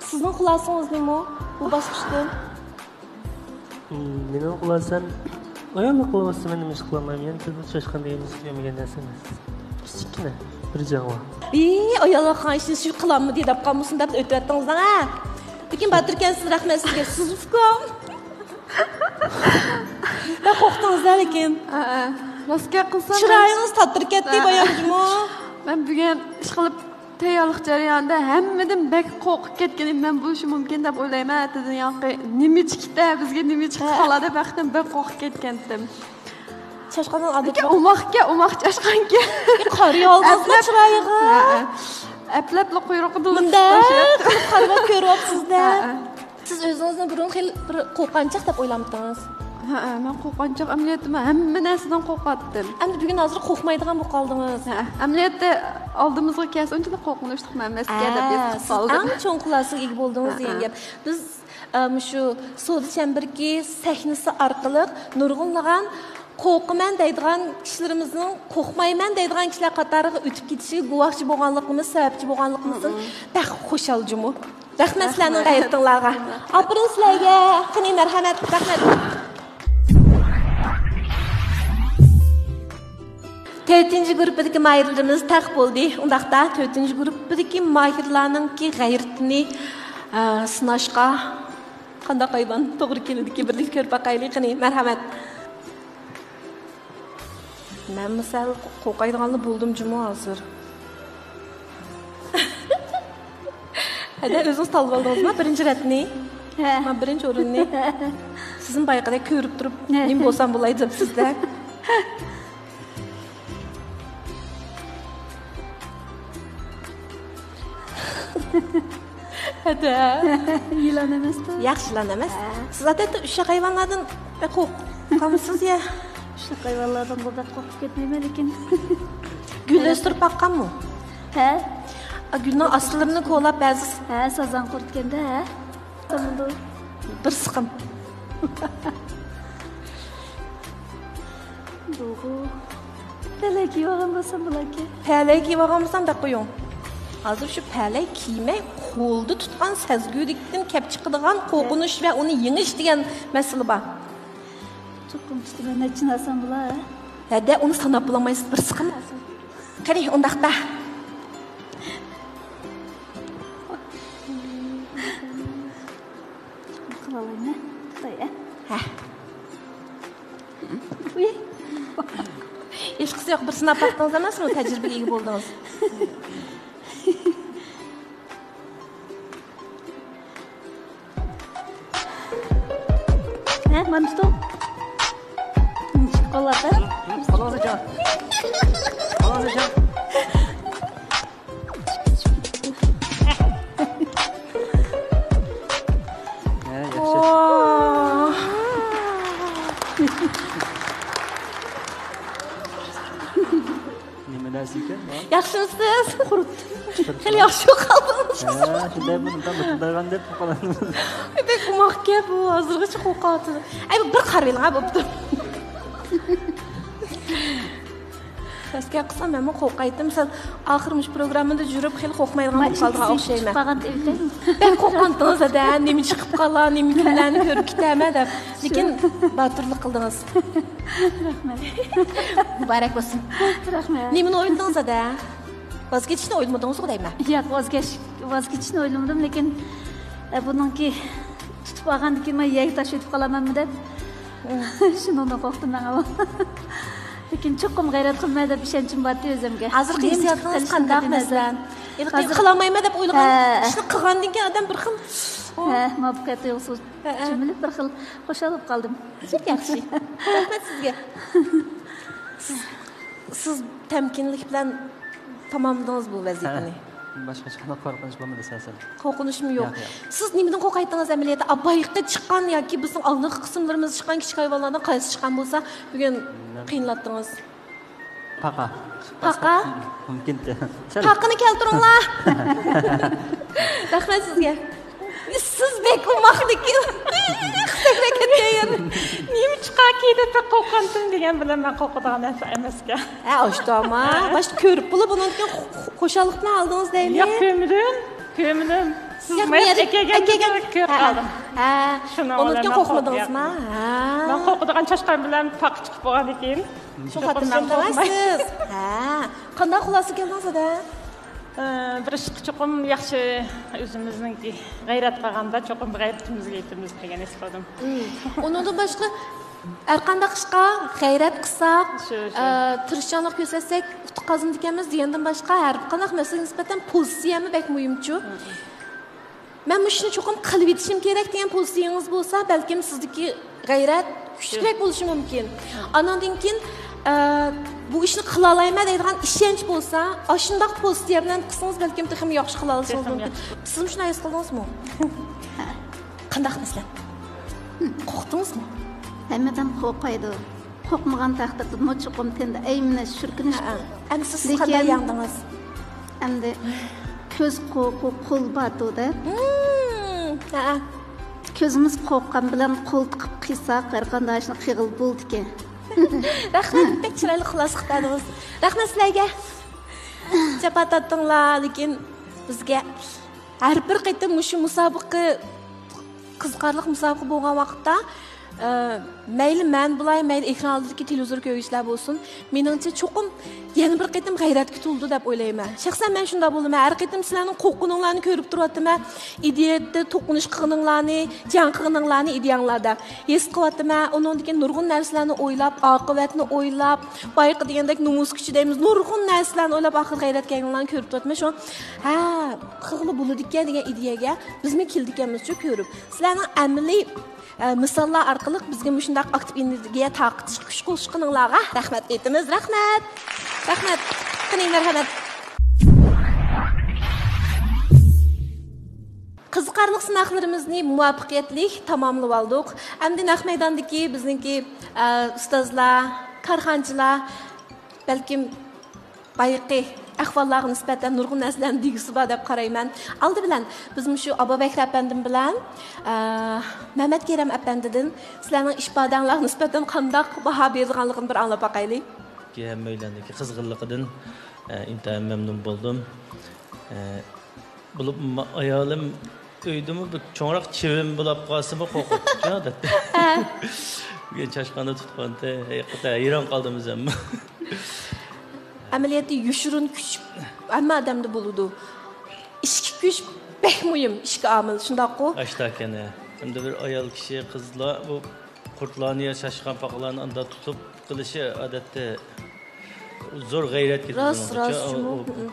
سىزنىڭ خۇلاسىڭىز نېمە بۇ باسقۇچتىن؟ مم، مېنىڭ خۇلاسەم، ئاياللىق قىلىۋاتسا مەن نېمە ئىش قىلالمايمەن، يەنە تېزلا چاشقان دېگەن سۆيمىگەن نەرسە ئەمەس. كىچىككىنە بىر جەڭ بار. ئى، ئاياللار قىلغان ئىشنى سىز قىلالمىدى دەپ قالمىسۇن دەپ ئۆتۈۋەتتىڭىز ھە. لېكىن باتۇر ئىكەنسىز، رەھمەت سىزگە. سىز ئۇكام. بەك قورقتىڭىز ھە لېكىن. ھە، ھە. راست گەپ قىلسام، چىرايىڭىز تاتىرىپ كەتتى ھە، ھە. بايام جۇمۇ. مەن بۈگۈن ئىشقىلىپ تەييارلىق جەريانىدا ھەممىدىن بەك قورقۇپ كەتكىنىم مەن بولۇشى مۇمكىن دەپ ئويلايمەن. ئەتىدىن ياقى نېمە چىقتى، بىزگە نېمە چىقىپ ھە. قالار دەپ ھەقىقەتەن بەك قورقۇپ كەتكەنتىم. چاشقاننىڭ ئادىتى ئۇكا، ئوماقكەن، ئوماق چاشقانكەن. قارىيالغانسىز ئەپلەپ، چىرايىغا. ھە، ھە. ئەپلەپلا قۇيرۇقىدا مۇنداق قىلىپ قارىۋاپ كۆرۈۋاپسىز-دە. ھە، ھە. سىز ئۆزىڭىزنى بۇرۇن خېلى بىر قورققانچاق دەپ ئويلامتىڭىز؟ ھە، ھە، مەن قورققانچاق، ئەمەلىيەتتە مەن ھەممە نەرسىدىن قورقاتتىم. ئەمدى بۈگۈن ھازىر قورقمايدىغان بولۇپ قالدىڭىز. ھە، ئەمەلىيەتتە ئالدىمىزغا كەلسە ئۇنچىلىك قورقۇنچلۇق ئەمەسكەن دەپ ھە، ھېس قىلىپ سىز قالدىم. ئەڭ چوڭ خۇلاسىگە ئىگە بولدىڭىز ھە، دېگەن ھە. گەپ. بىز، ئە، مۇشۇ سودا چەمبىرىكى سەھنىسى ئارقىلىق نۇرغۇنلىغان قورقىمەن دەيدىغان كىشىلىرىمىزنىڭ قورقمايمەن دەيدىغان كىشىلەر قاتارىغا ئۆتۈپ كېتىشىگە گۇۋاھچى بولغانلىقىمىز، سەۋەبچى بولغانلىقىمىزدىن بەك خۇشال جۇمۇ. رەھمەت سىلەرنىڭ رەھمەت. غەيرىتىڭلارغا. ئاپىرىن سىلەرگە. قېنى، مەرھەمەت، رەھمەت. تۆتىنچى گۇرۇپپىدىكى ماھىرلىرىمىز تەق بولدى. ئۇنداقتا، تۆتىنچى گۇرۇپپىدىكى ماھىرلارنىڭكى غەيرىتىنى، ئە، سىناشقا قانداق ھايۋان توغرا كېلىدىكى، بىرلىكتە كۆرۈپ باقايلى. قېنى، مەرھەمەت. مەنمۇ سەل قورقايدىغانلا بولدۇم جۇمۇ ھازىر. ھەدە، ئۆزىڭىز تاللىۋالدىڭىزمۇ بىرىنچى رەتنى؟ ھە. ما بىرىنچى ئورۇننى. سىزنى بايىقىدەك كۆرۈپ تۇرۇپ، ھە. نېمە بولسام بولاي دەپسىز-دە. ھەدە. يىلان ئەمەستۇ. ياخشى، يىلان ئەمەس. ھە. سىز ئادەتتە ئۇششاق ھايۋانلاردىن بەك قورقامسىز يا؟ ئۇششاق ھايۋانلاردىن بۇ بەك قورقۇپ كەتمەيمەن لېكىن. گۈل ئۆستۈرۈپ باققانمۇ؟ ھە. ئا، گۈلنىڭ ئاستىلىرىنى كولاپ بەزى. ھە، سازاڭ قۇرۇتكەندە، ھە. تامىدۇ. بىر سىقىم. دوغۇ. پەلەي كىيىۋالغان بولسام بولاركەن. پەلەي كىيىۋالغان بولسام دەپ قويۇڭ. ھازىر شۇ پەلەي كىيمەي، قولدا تۇتقان سەزگۈدىكىدىن كەپ چىقىدىغان قورقۇنچ ۋە ئۇنى يېڭىش دېگەن مەسىلە بار. چوقۇم ئۈستىمە نەچچىنى ئالسام بولا، ھە؟ ھەدە، ئۇنى ساناپ بولالمايسىز، بىر سىقىم. قېنى، ئۇنداقتا. قىلالايمەن. خىتاي، ھە؟ ھە. ئۇي. ھېچقىسى يوق، بىر سىناپ باقتىڭىز ئەمەسمۇ، تەجرىبىگە ئىگە بولدىڭىز. ھە، مانا تۇتۇڭ. چىقىپ قالىۋاتىدۇ. قالىڭىز ئاچا. قالىڭىز ئاچا. ھە، ياخشى. نېمە نەرسە ئىكەن بۇ؟ ياخشىمۇسىز؟ قۇرۇت. خېلى ياخشى قالدىڭىز. ھە، شۇنداق بۇ، مۇنداق مۇتىلدايغان دەپ قالىمىز. بەك ئوماق گەپ بۇ، ھازىرغىچە قورقۇۋاتىدۇ. ئەي، بىر قارىۋېلىڭ ھە، بوپتۇ. راست گەپ قىلسام، مەنمۇ قورقايتتىم. مىسال، ئاخىر مۇشۇ پروگراممىدا يۈرۈپ خېلى قورقمايدىغان بولۇپ قالدىغان ئوخشايمەن. بەك قورققانتىڭىز ھەدە، نېمە چىقىپ قالا، نېمە گۈللەرنى كۆرۈپ كېتەمەن دەپ. لېكىن باتۇرلۇق قىلدىڭىز. رەھمەت. مۇبارەك بولسۇن. رەھمەت. نېمىنى ئوينىدىڭىز ھەدە؟ ۋاز كېچىشنى ئويلىمىدىڭىزغۇ دەيمەن. ياق، ۋاز كەچ-، ۋاز كېچىشنى ئويلىمىدىم، لېكىن، ئە، بۇنىڭكى تۇتۇپ ئالغاندىن كېيىن مەن يەرگە تاش ئۆتۈپ قالامەنمۇ دەپ، شۇنىڭدىن قورقتۇم مەن ئاۋۋال. لېكىن چوقۇم غەيرەت قىلىمەن دەپ ئىشەنچىم بارتى ئۆزۈمگە. ھازىرقى ھېسسىياتىڭىز قانداق، مەسىلەن؟ ھېلىقى ھازىر قىلالمايمەن دەپ ئويلىغان ھە. ئىشنى قىلغاندىن كېيىن ئادەم بىر خىل، ھە، مۇۋەپپەقىيەت تۇيغۇسى ھە، ھە. چۆمۈلۈپ بىر خىل خۇشال بولۇپ قالدىم. بەك ياخشى. رەھمەت سىزگە. سىز، سىز تەمكىنلىك بىلەن تاماملىدىڭىز بۇ ۋەزىپىنى. ھە. باشقا ھېچقانداق قورقۇنچ بولمىدى سەل-سەل. قورقۇنچمۇ يوق؟ ياق، ياق. سىز نېمىدىن قورقايتتىڭىز ئەمەلىيەتتە؟ بايىقى چىققان ياكى بىزنىڭ ئالدىنقى قىسىملىرىمىزدا چىققان كىچىك ھايۋانلاردىن قايسى چىققان بولسا، بۈگۈن قىينىلاتتىڭىز؟ پاقا. پاقا؟ مۇمكىن. سەل. پاقىنى كەلتۈرۈڭلار. رەھمەت سىزگە. سىز بەك ئوماقلىكىن. قىسەكرەك كەتكەن يەردە. نېمە چىقاركى دەپ بەك قورققانتىم دېگەن بىلەن مەن قورقىدىغان نەرسە ئەمەسكەن. ھە، ئاشتاما. باشتا كۆرۈپ بولۇپ، ئۇنىڭدىن كېيىن خۇ-، خۇ-، خۇشاللىق بىلەن ئالدىڭىز دەيلى. ياق، كۆرمىدىم. كۆرمىدىم. سىز ياق، مەن مەيەر-، ئەكەلگەندە ئەكەلگەن-، كۆرۈپ ھە، قالدىم. ھە. شۇنىڭ ئۇنىڭدىن بىلەن كېيىن مەن قورقمىدىڭىزما؟ قورقۇپ ھە. مەن قورقىدىغان چاشقان بىلەن پاقا چىقىپ بولغاندىن كېيىن شۇ چوقۇم خاتىرجەم مەن قورقماي. دەۋەرسىز. ھە. قانداق خۇلاسە كەلدىڭىز، ھەدە؟ ئە، بىر ئىشقا چوقۇم ياخشى، ئۆزىمىزنىڭكى غەيرەت قىلغاندا چوقۇم غەيرىتىمىزگە يېتىمىز دېگەن ھېس قىلدىم. مم. ئۇنىڭدىن باشقا، ھەر قانداق ئىشقا غەيرەت قىلساق، شۇ، شۇ. ئە، تىرىشچانلىق كۆرسەتسەك، ئۇتۇق قازىنىدىكەنمىز دېگەندىن باشقا، ھەر قانداق مەسىلىگە نىسبەتەن پوزىتسىيەمۇ بەك مۇھىمچۇ. مم. مەن مۇشۇنى چوقۇم قىلىۋېتىشىم كېرەك دېگەن پوزىتسىيىڭىز بولسا، بەلكىم سىزدىكى غەيرەت كۈچلۈكرەك بولۇشى مۇمكىن. ئاناندىن كېيىن، ئە، بۇ ئىشنى قىلالايمەن دەيدىغان ئىشەنچ بولسا، ئاشۇنداق پوزىتسىيە بىلەن قىلسىڭىز، بەلكىم تېخىمۇ ياخشى قىلالىسىڭىز مۇمكىن. سىزمۇ شۇنداق ھېس قىلدىڭىزمۇ؟ قانداق مەسىلەن؟ قورقتىڭىزمۇ؟ ھەممە ئادەم قورقايدۇ. قورقمىغان تەقدىردىمۇ چوقۇم تەندە ئەيمىنىش، شۈركۈنۈش. ھەئە. ئەمدى سىز قانداق يەڭدىڭىز؟ ئەمدى كۆز قورقۇ، قول باتۇ دەپ. مم، ھەئە. كۆزىمىز قورققان بىلەن قول تىقىپ قىلساق، ھەر قانداق ئىشنى قىلغىلى بولىدىكەن. رەھمەت، بەك چىرايلىق خۇلاسە قىلىپ بەردىڭىز. رەھمەت سىلەرگە. جاپا تارتتىڭلار، لېكىن بىزگە ھەر بىر قېتىم مۇشۇ مۇسابىقە قىزىقارلىق مۇسابىقە بولغان ۋاقىتتا، ئە، مەيلى مەن بولاي، مەيلى ئېكران ئالدىدىكى تېلېۋىزور كۆرگۈچىلەر بولسۇن، مېنىڭچە چوقۇم يەنە بىر قېتىم غەيرەتكە تولىدۇ دەپ ئويلايمەن. شەخسەن مەن شۇنداق بولىمەن. ھەر قېتىم سىلەرنىڭ قورققىنىڭلارنى كۆرۈپ تۇرۇۋاتىمەن. ئىدىيەدە توقۇنۇش قىلغىنىڭلارنى، جەڭ قىلغىنىڭلارنى ئىدىيەڭلاردا ھېس قىلىۋاتىمەن. ئۇنىڭدىن كېيىن نۇرغۇن نەرسىلەرنى ئويلاپ، ئاقىۋەتنى ئويلاپ، بايىقى دېگەندەك نومۇس كۈچى دەيمىز، نۇرغۇن نەرسىلەرنى ئويلاپ، ئاخىرى غەيرەتكە كەلگەنلەرنى كۆرۈپ تۇرۇۋاتىمەن. شۇڭا، ھە، قىلغىلى بولىدىكەن دېگەن ئىدىيەگە بىزمۇ كېلىدىكەنمىزچۇ كۆرۈپ. سىلەرنىڭ ئەمەلىي، ئە، مىساللار ئارقىلىق بىزگە مۇشۇنداق ئاكتىپ ئېنېرگىيە تارقىتىشقا كۈچ قوشقىنىڭلارغا رەھمەت ئېيتىمىز. رەھمەت. رەھمەت. قېنى، مەرھەمەت. قىزىقارلىق سىناقلىرىمىزنى مۇۋەپپەقىيەتلىك تاماملىۋالدۇق. ئەمدى نەق مەيداندىكى بىزنىڭكى، ئە، ئۇستازلار، كارخانىچىلار، بەلكىم بايىقى ئەھۋاللارغا نىسبەتەن نۇرغۇن نەرسىلەرنى دېگۈسى بار دەپ قارايمەن. ئالدى بىلەن بىز مۇشۇ ئابابەكرى ئەپەندىم بىلەن، ئە، مەمەت كېرەم ئەپەندىدىن سىلەرنىڭ ئىپادەڭلارغا نىسبەتەن قانداق باھا بېرىدىغانلىقىنى بىر ئاڭلاپ باقايلى. ھەممەيلەندىكى قىزغىنلىقىدىن، ئە، ئىنتايىن مەمنۇن بولدۇم. ئە، بولۇپمۇ ئايالىم ئۆيدىمۇ بىر چوڭراق چىۋىن بولاپ قالسىمۇ قورقۇپتۇ ئادەتتە. ھە. بۈگۈن چاشقاندا تۇتقانتى، ھەقىقەتەن ھەيران قالدىم ئۆزۈممۇ. ئەمەلىيەتتە يوشۇرۇن كۈچ ھەممە ئادەمدە بولىدۇ. ئىچكى كۈچ بەك مۇھىم، ئىچكى ئامىل، شۇنداققۇ؟ ئاشتاكەن، ھە. ئەمدى بىر ئايال كىشى، قىزلار بۇ قۇرتلارنى يا چاشقان پاقىلارنى ئاندا تۇتۇپ قىلىشى ئادەتتە زور غەيرەت كېتىدۇ راست، بۇنىڭغىچە. راست، ئۇ، شۇمۇ. ئۇ، ھىم.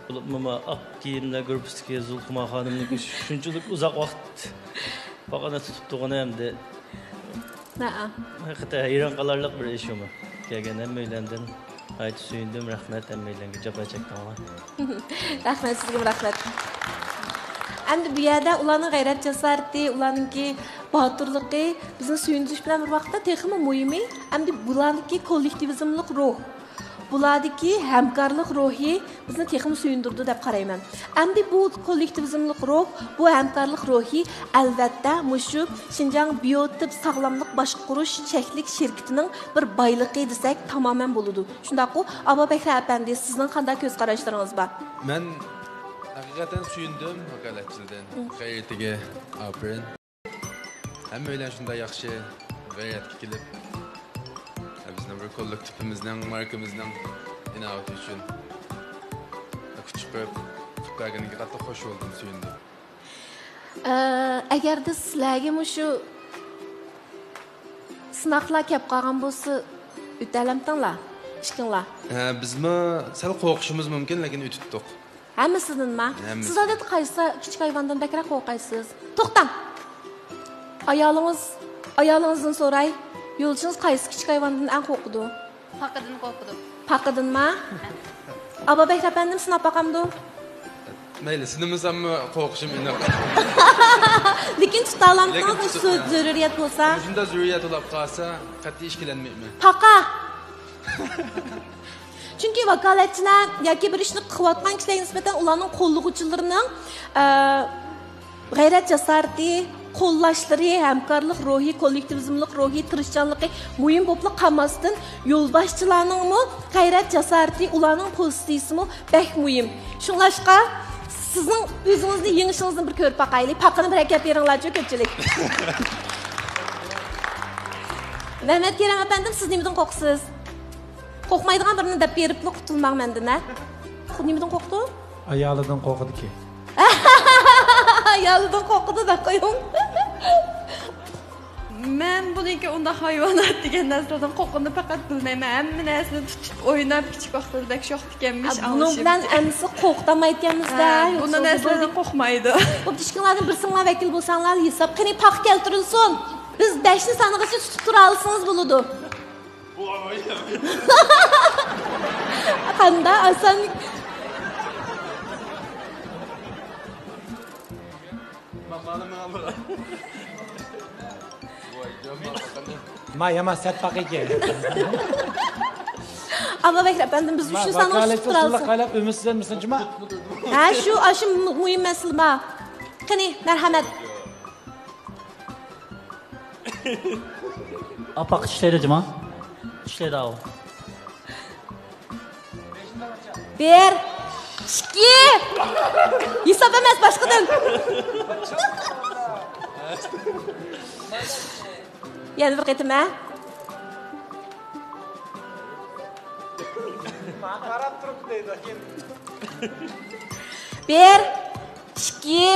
بولۇپمۇ ما ئاق كىيىملەر گۇرۇپپىسىدىكى زۇلخۇما خانىمنىڭكى شۇنچىلىك ئۇزاق ۋاقىت باغانا تۇتۇپ تۇرغىنى ئەمدى. ھەئە. ھەقىقەتەن ھەيران قالارلىق بىر ئىش ئۇمۇ. كەلگەن ھەممەيلەندىن ناھايىتى سۆيۈندۈم، رەھمەت، ھەممەيلەنگە جاپا چەكتىڭلار. رەھمەت، سىزگىمۇ رەھمەت. ئەمدى بۇ يەردە ئۇلارنىڭ غەيرەت جاسارىتى، ئۇلارنىڭكى باتۇرلۇقى بىزنى سۆيۈندۈرۈش بىلەن بىر ۋاقىتتا تېخىمۇ مۇھىمى، ئەمدى بۇلاردىكى كوللېكتىۋىزملىق روھ، بۇلاردىكى ھەمكارلىق روھى بىزنى تېخىمۇ سۆيۈندۈرىدۇ دەپ قارايمەن. ئەمدى بۇ كوللېكتىۋىزملىق روھ، بۇ ھەمكارلىق روھى، ئەلۋەتتە، مۇشۇ شىنجاڭ بىيو تىپ ساغلاملىق باشقۇرۇش چەكلىك شىركىتىنىڭ بىر بايلىقى دېسەك تامامەن بولىدۇ. شۇنداققۇ، ئابابەكرى ئەپەندى، سىزنىڭ قانداق كۆز قاراشلىرىڭىز بار؟ مەن ھەقىقەتەن سۆيۈندۈم ۋاكالەتچىدىن. مم. غەيرىتىگە ئاپىرىن. ھەممەيلەن شۇنداق ياخشى غەيرەتكە كېلىپ، بىزنىڭ بىر كوللېكتىپىمىزنىڭ، ماركىمىزنىڭ ئىناۋىتى ئۈچۈن قىلىپ بەرگىنىڭگە قاتتىق خۇش بولدۇم، سۆيۈندۈم. ئە، ئەگەردە سىلەرگە مۇشۇ سىناقلار كەپ قالغان بولسا، ئۆتەلەمتىڭلار ئىككىڭلار؟ ھە، بىزمۇ سەل قورقۇشىمىز مۇمكىن، لېكىن ئۆتۈپتۇق. ھەممىسىدىنما؟ ھەممىسى. سىز ئادەتتە قايسى كىچىك ھايۋاندىن بەكرەك قورقايسىز؟ توختاڭ! ئايالىڭىز، ئايالىڭىزدىن سوراي، يولدىشىڭىز قايسى كىچىك ھايۋاندىن ئەڭ قورقىدۇ؟ پاقىدىن قورقىدۇ. پاقىدىنما؟ ئابابەكرى ئەپەندىم سىناپ باقامدۇ؟ مەيلى، سىنىمىساممۇ قورقۇشۇم ئېنىق. لېكىن تۇتالامسىڭىز، لېكىن تۇتۇپ، زۆرۈرىيەت بولسا. مۇشۇنداق زۆرۈرىيەت بولۇپ قالسا، قەتئىي ئىككىلەنمەيمەن. پاقا! چۈنكى ۋاكالەتچىلەر ياكى بىر ئىشنى قىلىۋاتقان كىشىلەرگە نىسبەتەن ئۇلارنىڭ قوللىغۇچىلىرىنىڭ، ئە، غەيرەت جاسارىتى، قوللاشلىرى، ھەمكارلىق روھى، كوللېكتىۋىزملىق روھى، تىرىشچانلىقى مۇھىم بولۇپلا قالماستىن، يولباشچىلارنىڭمۇ غەيرەت جاسارىتى، ئۇلارنىڭ پوزىتسىيىسىمۇ بەك مۇھىم. شۇڭلاشقا سىزنىڭ ئۆزىڭىزنى يېڭىشىڭىزنى بىر كۆرۈپ باقايلى. پاقىنى بىر ئەكەپ بېرىڭلارچۇ، كۆپچىلىك. مەمەت كېرەم ئەپەندىم، سىز نېمىدىن قورقىسىز؟ قورقمايدىغان بىرنى دەپ بېرىپلا قۇتۇلماڭ مەندىن، ھە؟ نېمىدىن قورقىدۇ؟ ئايالىدىن قورقىدىكى. ئايالىدىن قورقىدۇ دەپ قويۇڭ. مەن بۇنىڭكى ئۇنداق ھايۋانات دېگەن نەرسىلەردىن قورققىنىنى پەقەت بىلمەيمەن. ھەممە نەرسىنى تۇتۇپ ئويناپ، كىچىك ۋاقتىمىزدەك شوخ ئىكەنمىش، ھە، بۇنىڭ بىلەن ئەمىسە قورقۇتالمايدىكەنمىز-دە. ھە، بۇنداق نەرسىلەردىن قورقمايدۇ. بوپتۇ، ئىككىڭلاردىن بىرسىڭلار ۋەكىل بولساڭلار، ھېساب. قېنى، پاخ كەلتۈرۈلسۇن. بىز بەشنى سانىغىچە تۇتۇپ تۇرالىسىڭىز بولىدۇ. قاندا ئاسان. ما ياما سەت پاقىكەن. ئابابەكرى ئەپەندىم، بىز ئۈچنى سانىغىچە تۇتۇپ تۇرالىسىڭىز. قايلاپ ئۈمىدسىزلەنمىسۇن جۇما. ھە، شۇ، ئاشۇ مۇ-، مۇھىم مەسىلە بار. قېنى، مەرھەمەت. ئاپاق ئىشلەيدۇ جۇما. ئىشلەيدۇ ئاۋۇ. بىر، ئىككى. ھېساب ئەمەس، باشقىدىن. يەنە بىر قېتىم، ھە؟ قاراپ تۇرۇپ دەيدۇ. بىر، ئىككى،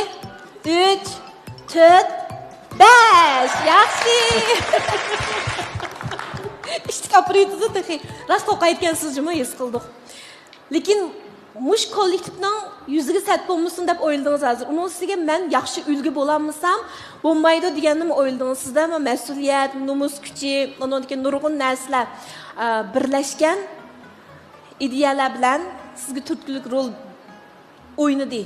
ئۈچ، تۆت، بەش. ياخشى. ئىشتىك ئاپىرىدىزۇ تېخى. راست قورقايدىكەنسىز جۇمۇ، ھېس قىلدۇق. لېكىن مۇشۇ كوللېكتىپنىڭ يۈزىگە سەت بولمىسۇن دەپ ئويلىدىڭىز ھازىر. ئۇنىڭ ئۈستىگە مەن ياخشى ئۈلگە بولالمىسام بولمايدۇ دېگەننىمۇ ئويلىدىڭىز. سىزدە مەسئۇلىيەت، نومۇس كۈچى، ئۇنىڭدىن كېيىن نۇرغۇن نەرسىلەر، ئە، بىرلەشكەن ئىدىيەلەر بىلەن سىزگە تۈرتكىلىك رول ئوينىدى.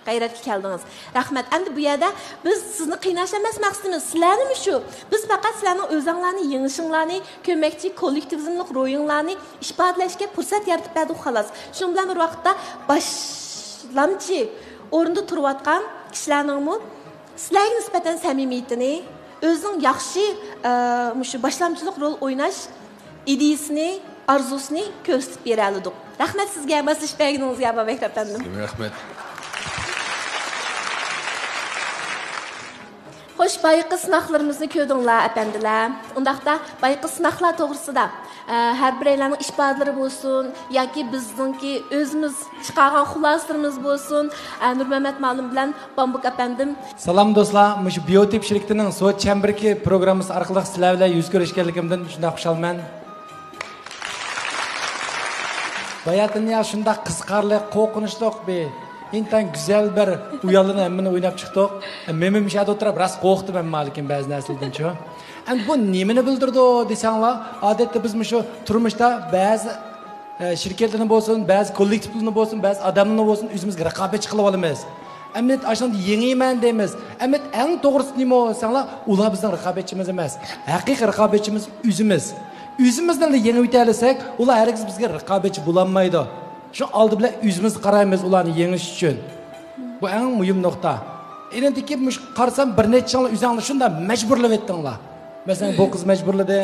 غەيرەتكە كەلدىڭىز. رەھمەت. ئەمدى بۇ يەردە بىز سىزنى قىيناش ئەمەس مەقسىتىمىز. سىلەرنىمۇ شۇ. بىز پەقەت سىلەرنىڭ ئۆزەڭلارنى يېڭىشىڭلارنى كۆرمەكچى، كوللېكتىۋىزملىق روھىڭلارنى ئىپادىلەشكە پۇرسەت يارىتىپ بەردۇق، خالاس. شۇنىڭ بىلەن بىر ۋاقىتتا باشلامچى ئورۇندا تۇرۇۋاتقان كىشىلەرنىڭمۇ سىلەرگە نىسبەتەن سەمىمىيىتىنى، ئۆزىنىڭ ياخشى، ئە، مۇشۇ باشلامچىلىق رول ئويناش ئىدىيىسىنى، ئارزۇسىنى كۆرسىتىپ بېرەلىدۇق. رەھمەت سىزگە، ماسلىشىپ بەرگىنىڭىزگە، ئابابەكرى ئەپەندىم. سىزگىمۇ رەھمەت. خوش، بايىقى سىناقلىرىمىزنى كۆردۈڭلار، ئەپەندىلەر. ئۇنداقتا، بايىقى سىناقلار توغرىسىدا، ئە، ھەر بىرەيلەننىڭ ئىپادىلىرى بولسۇن ياكى بىزنىڭكى ئۆزىمىز چىقارغان خۇلاسىلىرىمىز بولسۇن، ئە، نۇرمەمەت مۇئەللىم بىلەن بامبۇك ئەپەندىم. سالام دوستلار، مۇشۇ بىيوتىپ شىركىتىنىڭ سوت چەمبىرىكى پروگراممىسى ئارقىلىق سىلەر بىلەن يۈز كۆرۈشكەنلىكىمدىن شۇنداق خۇشالمەن. باياتىن يا شۇنداق قىزىقارلىق، قورقۇنچلۇق بىر، ئىنتايىن گۈزەل بىر ئويۇنلارنى ھەممىنى ئويناپ چىقتۇق. مېنىمۇ مۇشۇ يەردە ئولتۇرۇپ راست قورقتۇم ئەمما لېكىن بەزى نەرسىلەردىنچۇ. ئەمدى بۇ نېمىنى بىلدۈرىدۇ دېسەڭلار، ئادەتتە بىز مۇشۇ تۇرمۇشتا بەزى، ئە، شىركەتلەرنى بولسۇن، بەزى كوللېكتىپلارنى بولسۇن، بەزى ئادەملەرنى بولسۇن، ئۆزىمىزگە رىقابەتچى قىلىۋالىمىز. ئەمدى ئاشۇندا يېڭىمەن دەيمىز. ئەمدى ئەڭ توغرىسى نېمە دېسەڭلار، ئۇلار بىزنىڭ رىقابەتچىمىز ئەمەس. ھەقىقىي رىقابەتچىمىز ئۆزىمىز. ئۆزىمىزنى يېڭىۋېتەلىسەك، ئۇلار ھەرگىز بىزگە رىقابەتچى بولالمايدۇ. شۇ ئالدى بىلەن ئۆزىمىزگە قارايمىز ئۇلارنى يېڭىش ئۈچۈن. بۇ ئەڭ مۇھىم نۇقتا. ئېنىڭدىن كېيىن مۇشۇ قارىسام، بىر نەچچىڭلار ئۆزۈڭلار شۇنداق مەجبۇرلىۋەتتىڭلار. مەسىلەن، بۇ قىز مەجبۇرلىدى.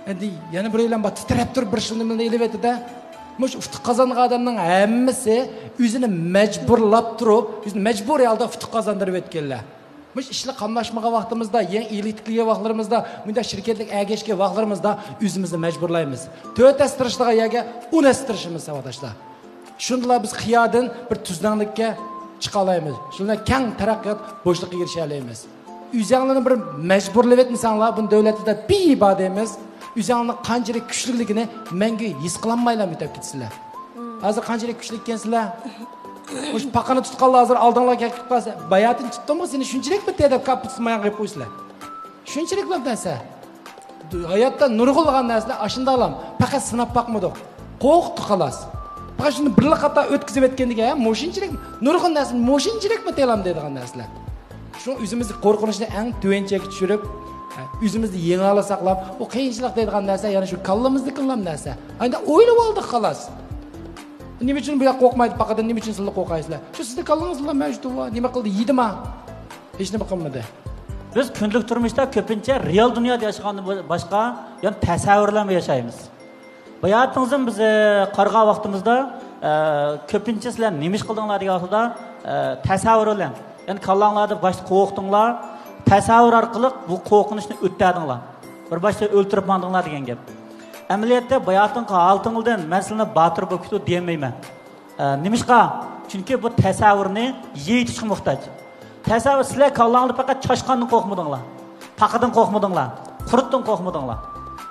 ئەمدى يەنە بىرەيلەن بار، تىترەپ تۇرۇپ بىر شۇندىمىنى ئېلىۋەتتى-دە. مۇشۇ ئۇتۇق قازانغان ئادەمنىڭ ھەممىسى ئۆزىنى مەجبۇرلاپ تۇرۇپ، ئۆزىنى مەجبۇرىي ھالدا ئۇتۇق قازاندۇرۇۋەتكەنلەر. مۇشۇ ئىشلار قاملاشمىغان ۋاقتىمىزدا، يېڭى ئىگىلىك تىكلىگەن ۋاقىتلىرىمىزدا، مۇنداق شىركەتلىك ئەگەشكەن ۋاقىتلىرىمىزدا ئۆزىمىزنى مەجبۇرلايمىز. تۆت ئەس تىرىشىدىغان يەرگە ئون ئەس تىرىشىمىز، ساۋاقداشلار. شۇندىلا بىز خىيادىن بىر تۈزلەڭلىككە چىقالايمىز. شۇندىلا كەڭ تەرەققىيات بوشلۇقىغا ئېرىشەلەيمىز. ئۆزەڭلارنى بىر مەجبۇرلىۋەتمىسەڭلار، بۇنى دۆلەتلەردە بىبا دەيمىز. ئۆزەڭلارنىڭ قانچىلىك كۈچلۈكلۈكىنى مەڭگۈ ھېس قىلالمايلا ئۆتۈپ كېتىسىلەر. ھازىر قانچىلىك كۈچلۈك ئىكەنسىلەر؟ مۇشۇ پاقىنى تۇتقانلار ھازىر ئالدىڭلارغا كېلىپ قالسا، باياتىن تۇتتۇمغۇ سېنى شۇنچىلىكمۇ دەپ كاپپا تۇتمايان قويۇپ قويىسىلەر. شۇنچىلىكلا نەرسە. ھاياتتا نۇرغۇنلىغان نەرسىلەر ئاشۇنداقلام. پەقەت سىناپ باقمىدۇق. قورقتۇق خالاس. پەقەت شۇنى بىرلا قاتار ئۆتكۈزۈپ ئۆتكەندىكىن، ھە، مۇشۇنچىلىك نۇرغۇن نەرسە، مۇشۇنچىلىكمۇ تېلام دەيدىغان نەرسىلەر. شۇڭا ئۆزىمىزنى قورقۇنچنى ئەڭ تۆۋەن چەككە چۈشۈرۈپ، ھە، ئۆزىمىزنى يېڭىلا ساقلاپ، ئۇ قىيىنچىلىق دەيدىغان نەرسە يەنە شۇ كاللىمىزدىكىلا نەرسە. ئاندىن ئويلىۋالدۇق خالاس. نېمە ئۈچۈن بۇ ياق قورقمايدۇ؟ پاقىدىن نېمە ئۈچۈن سىلەر قورقايسىلەر؟ شۇ سىزدە كاللىڭىزدا مەۋجۇت بار. نېمە قىلدى؟ يېدىما؟ ھېچ نېمە قىلمىدى. بىز كۈندىلىك تۇرمۇشتا كۆپىنچە رېئال دۇنيادا ياشىغاندىن باشقا، يەنە تەسەۋۋۇرلارمۇ ياشايمىز. باياتىنىزم بىز، ئە، قارىغان ۋاقتىمىزدا، ئە، كۆپىنچە سىلەر نېمە ئىش قىلدىڭلار دېگەن ۋاقتىدا، ئە، تەسەۋۋۇر بىلەن، يەنى كاللاڭلاردا باشتا قورقتۇڭلار، تەسەۋۋۇر ئارقىلىق بۇ قورقۇنچنى ئۆتتەردىڭلار. بىر باشتا ئۆلتۈرۈپ ماڭدىڭلار دېگەن گەپ. ئەمەلىيەتتە باياتىنقى ھالىتىڭىزدىن مەن سىلەرنى باتۇر بولۇپ كېتىۋ دېيەلمەيمەن. ئە، نېمىشقا؟ چۈنكى بۇ تەسەۋۋۇرنى يېيىتىشكە موھتاج. تەسەۋۋۇر، سىلەر كاللاڭلاردا پەقەت چاشقاندىن قورقمىدىڭلار، پاقىدىن قورقمىدىڭلار، قۇرتتىن قورقمىدىڭلار.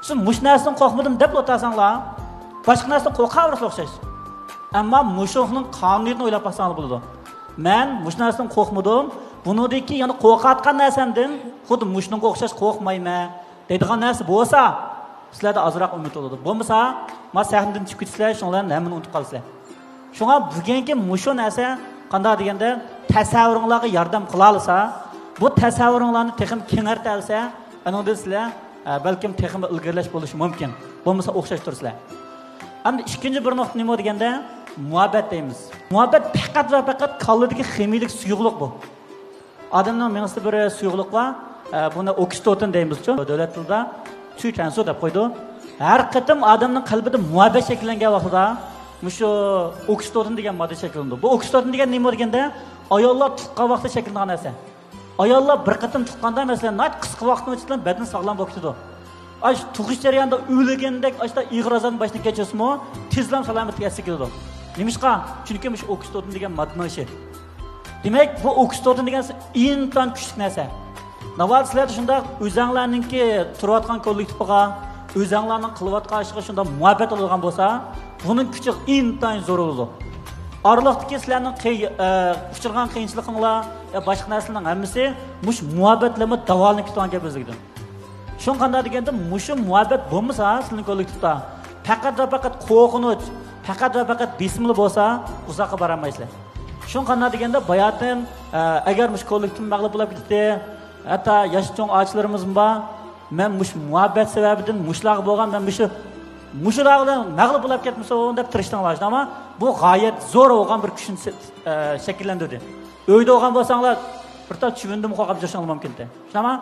سىز مۇشۇ نەرسىدىن قورقمىدىم دەپلا ئولتۇرساڭلار، باشقا نەرسىدىن قورقاۋېرىسىلەر ئوخشاش. ئەمما مۇشۇنىڭ قانۇنىيىتىنى ئويلاپ باقساڭلار بولىدۇ. مەن مۇشۇ نەرسىدىن قورقمىدىم، بۇنىڭدىن كېيىن يەنە قورقۇۋاتقان نەرسەمدىن خۇددى مۇشۇنىڭغا ئوخشاش قورقمايمەن دەيدىغان نەرسە بولسا، سىلەردە ئازراق ئۈمىد بولىدۇ. بولمىسا، ما سەھنىدىن چۈشۈپ كېتىسىلەر، شۇنىڭ بىلەن ھەممىنى ئۇنتۇپ قالىسىلەر. شۇڭا بۈگۈنكى مۇشۇ نەرسە قانداق دېگەندە، تەسەۋۋۇرۇڭلارغا ياردەم قىلالىسا، بۇ تەسەۋۋۇرۇڭلارنى تېخىمۇ كېڭەرتەلىسە، ئۇنىڭدىن سىلەر، ئە، بەلكىم تېخىمۇ ئىلگىرىلەش بولۇشى مۇمكىن. بولمىسا ئوخشاش تۇرىسىلەر. ئەمدى ئىككىنچى بىر نۇقتا نېمە دېگەندە، مۇھەببەت دەيمىز. مۇھەببەت پەقەت ۋە پەقەت كاللىدىكى خىمىيىلىك سۇيۇقلۇق بۇ. ئادەمنىڭ مېڭىسىدە بىر سۇيۇقلۇق بار. ئە، بۇنى ئوكسىتوتىن دەيمىزچۇ، دۆلەت تىلىدا. تۈيتەنسۇ دەپ قويىدۇ. ھەر قېتىم ئادەمنىڭ قەلبىدە مۇھەببەت شەكىللەنگەن ۋاقتىدا مۇشۇ ئوكسىتوتىن دېگەن ماددا شەكىللىنىدۇ. بۇ ئوكسىتوتىن دېگەن نېمە دېگەندە، ئاياللار تۇغقان ۋاقتىدا شەكىللىنىدىغان نەرسە. ئاياللار بىر قېتىم تۇغقاندا، مەسىلەن، ناھايىتى قىسقا ۋاقىتنىڭ ئىچىدە بەدىنى ساغلام بولۇپ كېتىدۇ. ئاش تۇغۇش جەريانىدا ئۆلگەندەك، ئاشتا ئېغىر ئازابنى باشتىن كەچۈرسىمۇ، تېزلا سالامەتلىك ئەسلىگە كېلىدۇ. نېمىشقا؟ چۈنكى مۇشۇ ئوكسىتوتىن دېگەن ماددىنىڭ ئىشى. دېمەك، بۇ ئوكسىتوتىن دېگەن نەرسە ئىنتايىن كۈچلۈك نەرسە. ناۋادا سىلەردە شۇنداق ئۆزەڭلارنىڭكى تۇرۇۋاتقان كوللېكتىپىغا، ئۆزەڭلارنىڭ قىلىۋاتقان ئىشىغا شۇنداق مۇھەببەت بولىدىغان بولسا، بۇنىڭ كۈچى ئىنتايىن زور بولىدۇ. ئارىلىقتىكى سىلەرنىڭ قىي-، ئە، ئۇچرىغان قىيىنچىلىقىڭلار يا باشقا نەرسىلەرنىڭ ھەممىسى مۇشۇ مۇھەببەتلەرمۇ داۋالىنىپ كېتىدىغان گەپ ئۆزلۈكىدىن. شۇڭا قانداق دېگەندە، مۇشۇ مۇھەببەت بولمىسا سىلىنىڭ كوللېكتىپتا، پەقەت ۋە پەقەت قورقۇنچ، پەقەت ۋە پەقەت بېسىملا بولسا، ئۇزاققا بارالمايسىلەر. شۇڭا قانداق دېگەندە، باياتىن، ئە، ئەگەر مۇشۇ كوللېكتىپ مەغلۇپ بولۇپ كېتىتتى، ھەتتا ياش چوڭ ئاچىلىرىمىزمۇ بار، مەن مۇشۇ مۇھەببەت سەۋەبىدىن مۇشۇلارغا بولغان، مەن مۇشۇ، مۇشۇلار بىلەن مەغلۇپ بولۇپ كەتمىسۇن دەپ تىرىشتىڭلار. ئەمما بۇ غايەت زور بولغان بىر كۈچنى، ئە، شەكىللەندۈردى. ئۆيدە بولغان بولساڭلار، بىر تال چۈۋۈندىنمۇ قورقۇپ يۈرۈشۈڭلار مۇمكىنتى. شۇنداقمۇ؟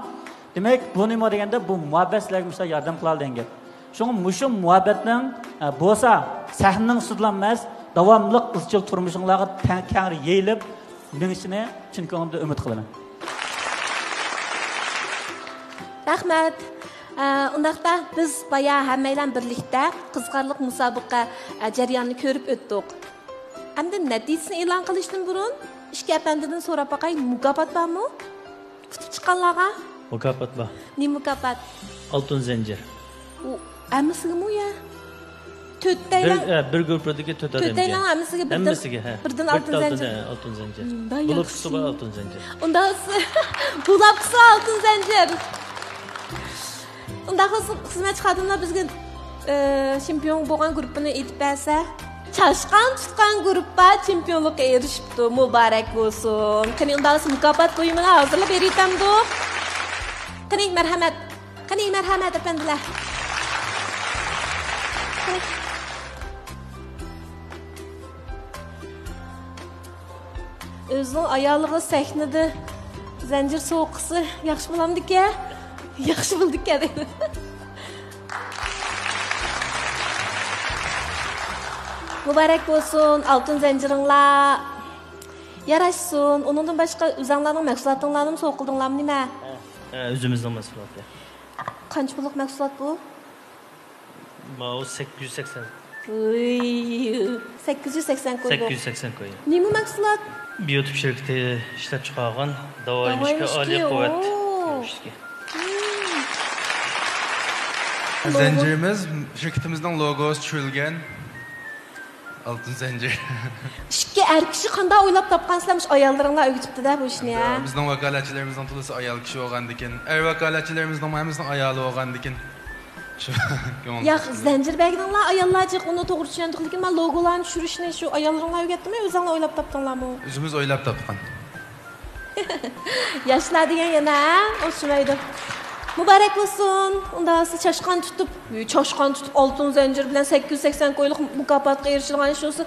دېمەك، بۇ نېمە دېگەندە، بۇ مۇھەببەت سىلەرگە مۇشۇنداق ياردەم قىلالىدۇ دېگەن گەپ. شۇڭا مۇشۇ مۇھەببەتنىڭ، ئە، بولسا سەھنىنىڭ ئۈستىدىلا ئەمەس، داۋاملىق ئىزچىل تۇرمۇشۇڭلارغا تەڭ، كەڭرى يېيىلىپ مېڭىشىنى چىن كۆڭلۈمدىن ئۈمىد قىلىمەن. رەھمەت. ئە، ئۇنداقتا بىز بايا ھەممەيلەن بىرلىكتە قىزىقارلىق مۇسابىقە، ئە، جەريانىنى كۆرۈپ ئۆتتۇق. ئەمدى نەتىجىسىنى ئېلان قىلىشتىن بۇرۇن، ئىككى ئەپەندىدىن سوراپ باقاي، مۇكاپات بارمۇ؟ ئۇتۇپ چىققانلارغا؟ مۇكاپات بار. نېمە مۇكاپات؟ ئالتۇن زەنجىر. ئۇ ھەممىسىگىمۇ يا؟ بىر، تۆتەيلەن، ئە، بىر گۇرۇپپىدىكى تۆت ئادەمگە. تۆتەيلەن ھەممىسىگە بىردىن، ھەممىسىگە، ھە. بىردىن بىر ئالتۇن زەنجىر. ھە، ئالتۇن زەنجىر. مم، بۇلۇپكىسى بار ئالتۇن زەنجىر. ئۇنداق بولسا، بۇلۇپكىسى ئالتۇن زەنجىر. ئۇنداق بولسا، خىزمەتچى خادىملار بىزگە، ئە، چېمپىيون بولغان گۇرۇپپىنى ئېيتىپ بەرسە. چاشقان تۇتقان گۇرۇپپا چېمپىيونلۇققا ئېرىشىپتۇ. مۇبارەك بولسۇن. قېنى، ئۇنداق بولسا مۇكاپات بۇيۇمىنى ھازىرلا بېرىۋېتەمدۇق. قېنى، مەرھەمەت. قېنى، مەرھەمەت، ئەپەندىلەر. قېنى. ئۆزىنىڭ ئايالىغا سەھنىدە زەنجىر سوۋغا قىلسا ياخشى بولامدىكەن؟ ياخشى بولىدىكەن دەيدۇ. مۇبارەك بولسۇن، ئالتۇن زەنجىرىڭلار ياراشسۇن. ئۇنىڭدىن باشقا ئۆزەڭلارنىڭ مەھسۇلاتىڭلارنىمۇ سوۋغا قىلدىڭلارمۇ نېمە؟ ھە، ئۆزىمىزنىڭ مەھسۇلاتى. قانچە پۇللۇق مەھسۇلات بۇ؟ ماۋۇ سەككىز يۈز سەكسەن. ئۇي، سەككىز يۈز سەكسەن كوي بۇ. سەككىز يۈز سەكسەن كوي. نېمە مەھسۇلات؟ بىيوتىپ شىركىتى ئىشلەپ چىقارغان داۋا يېمىشكى، داۋا يېمىشكى ئالىي قۇۋۋەت. ئۇ. يېمىشكى. زەنجىرىمىز، شىركىتىمىزنىڭ لوگوسى چۈشۈرۈلگەن ئالتۇن زەنجىر. ئىككى ئەر كىشى قانداق ئويلاپ تاپقانسىلەر؟ مۇشۇ ئاياللىرىڭلار ئۆگىتىپتۇ-دە بۇ ئىشنى، ھە؟ بىزنىڭ ۋاكالەتچىلىرىمىزنىڭ تولىسى ئايال كىشى بولغاندىكىن، ئەر ۋاكالەتچىلىرىمىزنىڭ ھەممىسىنىڭ ئايالى بولغاندىكىن، شۇ كۆڭۈل ياق، تۇتۇشتى. زەنجىر بەگنىڭلا ئاياللار جىق ئۇنى توغرا چۈشەندۇق، لېكىن مانا لوگولارنى چۈشۈرۈشنى شۇ ئاياللىرىڭلار ئۆگەتتىمۇ، ئۆزۈڭلار ئويلاپ تاپتىڭلارمۇ؟ ئۆزىمىز ئويلاپ تاپقان. ياشلار دېگەن يەنە، ھە؟ ئوخشىمايدۇ. مۇبارەك بولسۇن. ئۇنداق بولسا چاشقان تۇتۇپ، چاشقان تۇتۇپ ئالتۇن زەنجىر بىلەن سەككىز يۈز سەكسەن كويلۇق مۇكاپاتقا ئېرىشىدىغان ئىش بولسا،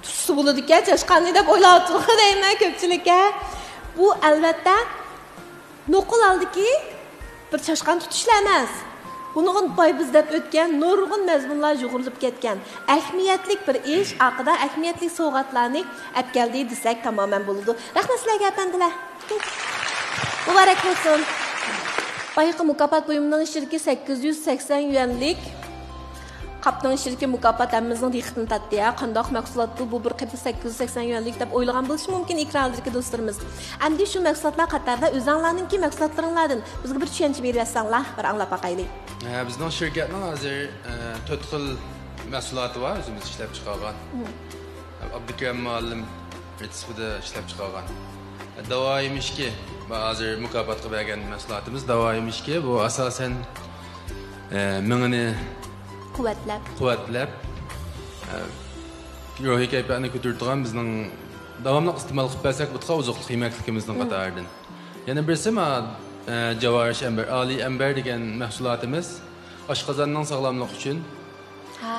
تۇتسا بولىدىكەن، چاشقاننى دەپ ئويلاۋاتىدىغۇ دەيمەن كۆپچىلىككە. بۇ ئەلۋەتتە نوقۇل ھالدىكى بىر چاشقان تۇتۇشلا ئەمەس. بۇنىڭغا باي بىز دەپ ئۆتكەن نۇرغۇن مەزمۇنلار يۇغۇرۇلۇپ كەتكەن ئەھمىيەتلىك بىر ئىش، ئارقىدا ئەھمىيەتلىك سوۋغاتلارنى ئەپ كەلدى دېسەك تامامەن بولىدۇ. رەھمەت سىلەرگە، ئەپەندىلەر. مۇبارەك بولسۇن. بايىقى مۇكاپات بۇيۇمىنىڭ ئىچىدىكى سەككىز يۈز سەكسەن يۈەنلىك قاپنىڭ ئىچىدىكى مۇكاپات ھەممىمىزنىڭ دىققىتىنى تارتتى، ھە، قانداق مەھسۇلاتتۇ بۇ، بىر قېپى سەككىز يۈز سەكسەن يۈەنلىك دەپ ئويلىغان بولۇشى مۇمكىن ئېكران ئالدىدىكى دوستلىرىمىز. ئەمدى شۇ مەھسۇلاتلار قاتارىدا ئۆزۈڭلارنىڭكى مەھسۇلاتلىرىڭلاردىن بىزگە بىر چۈشەنچە بېرىۋەتسەڭلار، بىر ئاڭلاپ باقايلى. ھە، بىزنىڭ شىركەتنىڭ ھازىر، ئە، تۆت خىل مەھسۇلاتى بار، ئۆزىمىز ئىشلەپ چىقارغان. مم. ئابدۇكېرىم مۇئەللىم رېتسېپىدا ئىشلەپ چىقارغان. داۋا يېمىشكى، ھازىر مۇكاپاتقا بەرگەن مەھسۇلاتىمىز داۋا يېمىشكى. بۇ ئاساسەن، ئە، مېڭىنى قۇۋۋەتلەپ. قۇۋۋەتلەپ، ئە، روھىي كەيپىياتنى كۆتۈرىدىغان، بىزنىڭ داۋاملىق ئىستېمال قىلىپ بەرسەك بولىدىغان ئوزۇقلۇق يېمەكلىكىمىزنىڭ مم. قاتارىدىن. يەنە بىرسى، ما، ئە، جاۋارىش ئەمبەر، ئالىي ئەمبەر دېگەن مەھسۇلاتىمىز. ئاشقازاننىڭ ساغلاملىقى ئۈچۈن. ھا.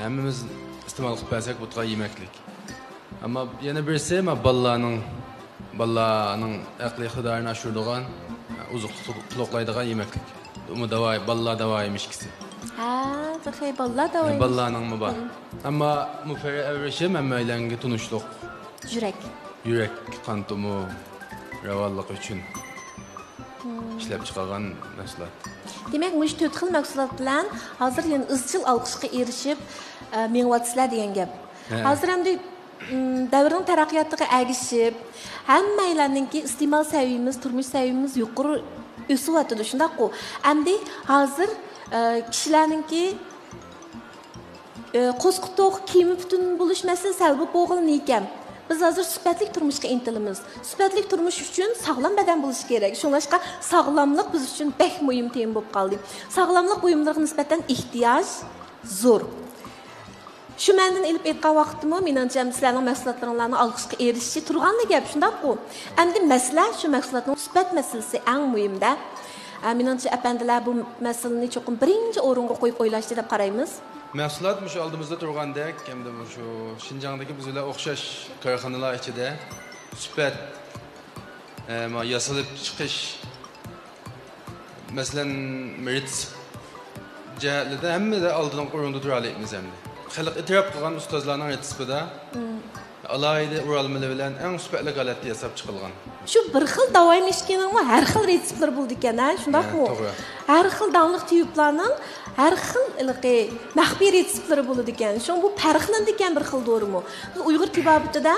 ھەممىمىز ئىستېمال قىلىپ بەرسەك بولىدىغان يېمەكلىك. ئەمما يەنە بىرسى، ما، بالىلارنىڭ، بالىلارنىڭ ئەقلىي ئىقتىدارىنى ئاشۇرىدىغان، ئوزۇقلۇق تولۇقلايدىغان يېمەكلىك. ئۇمۇ داۋا، بالىلار داۋا يېمىشكىسى. ھە، تېخى بالىلار داۋا يېمىش-، بالىلارنىڭمۇ بار. مم. ئەمما مۇفەررىئ ئەۋرىشىم ھەممەيلەنگە تونۇشلۇق. يۈرەك. يۈرەك، قان تومۇر راۋانلىقى ئۈچۈن مم. ئىشلەپ چىقارغان مەھسۇلات. دېمەك، مۇشۇ تۆت خىل مەھسۇلات بىلەن ھازىر يەنە ئىزچىل ئالقىشقا ئېرىشىپ، ئە، مېڭىۋاتىسىلەر دېگەن گەپ. ھە. ھازىر ئەمدى، ئىم، دەۋرنىڭ تەرەققىياتىغا ئەگىشىپ، ھەممەيلەننىڭكى ئىستېمال سەۋىيىمىز، تۇرمۇش سەۋىيىمىز يۇقىرى ئۆسۈۋاتىدۇ، شۇنداققۇ؟ ئەمدى ھازىر، ئە، كىشىلەرنىڭكى ئى، قوسۇق توق، كىيىمى پۈتۈن بولۇش مەسىلىسى ھەل بولۇپ بولغىلى نىكەم. بىز ھازىر سۈپەتلىك تۇرمۇشقا ئىنتىلىمىز. سۈپەتلىك تۇرمۇش ئۈچۈن ساغلام بەدەن بولۇشى كېرەك. شۇڭلاشقا ساغلاملىق بىز ئۈچۈن بەك مۇھىم تېما بولۇپ قالدى. ساغلاملىق بۇيۇملىرىغا نىسبەتەن ئېھتىياج زور. شۇ مەنىدىن ئېلىپ ئېيتقان ۋاقىتتىمۇ، مېنىڭچە، ئەمدى سىلەرنىڭ مەھسۇلاتلىرىڭلارنىڭ ئالقىشقا ئېرىشىشى تۇرغانلا گەپ، شۇنداققۇ؟ ئەمدى مەسىلە شۇ مەھسۇلاتنىڭ سۈپەت مەسىلىسى ئەڭ مۇھىمدە. ئە، مېنىڭچە، ئەپەندىلەر بۇ مەسىلىنى چوقۇم بىرىنچى ئورۇنغا قويۇپ ئويلاشتى دەپ قارايمىز. مەھسۇلات مۇشۇ ئالدىمىزدا تۇرغاندەك، ئەمدى مۇشۇ شىنجاڭدىكى بىز بىلەن ئوخشاش كارخانىلار ئىچىدە سۈپەت، ئە، ما-، ياسىلىپ چىقىش، مەسىلەن، رېتسېپ جەھەتلىرىدە ھەممىدە ئالدىنقى ئورۇندا تۇرالايمىز ئەمدى. خەلق ئېتىراپ قىلغان ئۇستازلارنىڭ رېتسېپىدا مم. ئالاھىدە ئورالمىلىرى بىلەن ئەڭ سۈپەتلىك ھالەتتە ياساپ چىقىلغان. شۇ بىر خىل داۋا يېمىشكىنىڭمۇ ھەر خىل رېتسېپلىرى بولىدىكەن، ھە؟ شۇنداقمۇ؟ ھە، توغرا. ھەر خىل داڭلىق تېۋىپلارنىڭ ھەر خىل ھېلىقى مەخپىي رېتسېپلىرى بولىدىكەن. شۇڭا بۇ پەرقلىنىدىكەن بىر خىل دورىمۇ. بىز ئۇيغۇر تېبابىتىدە،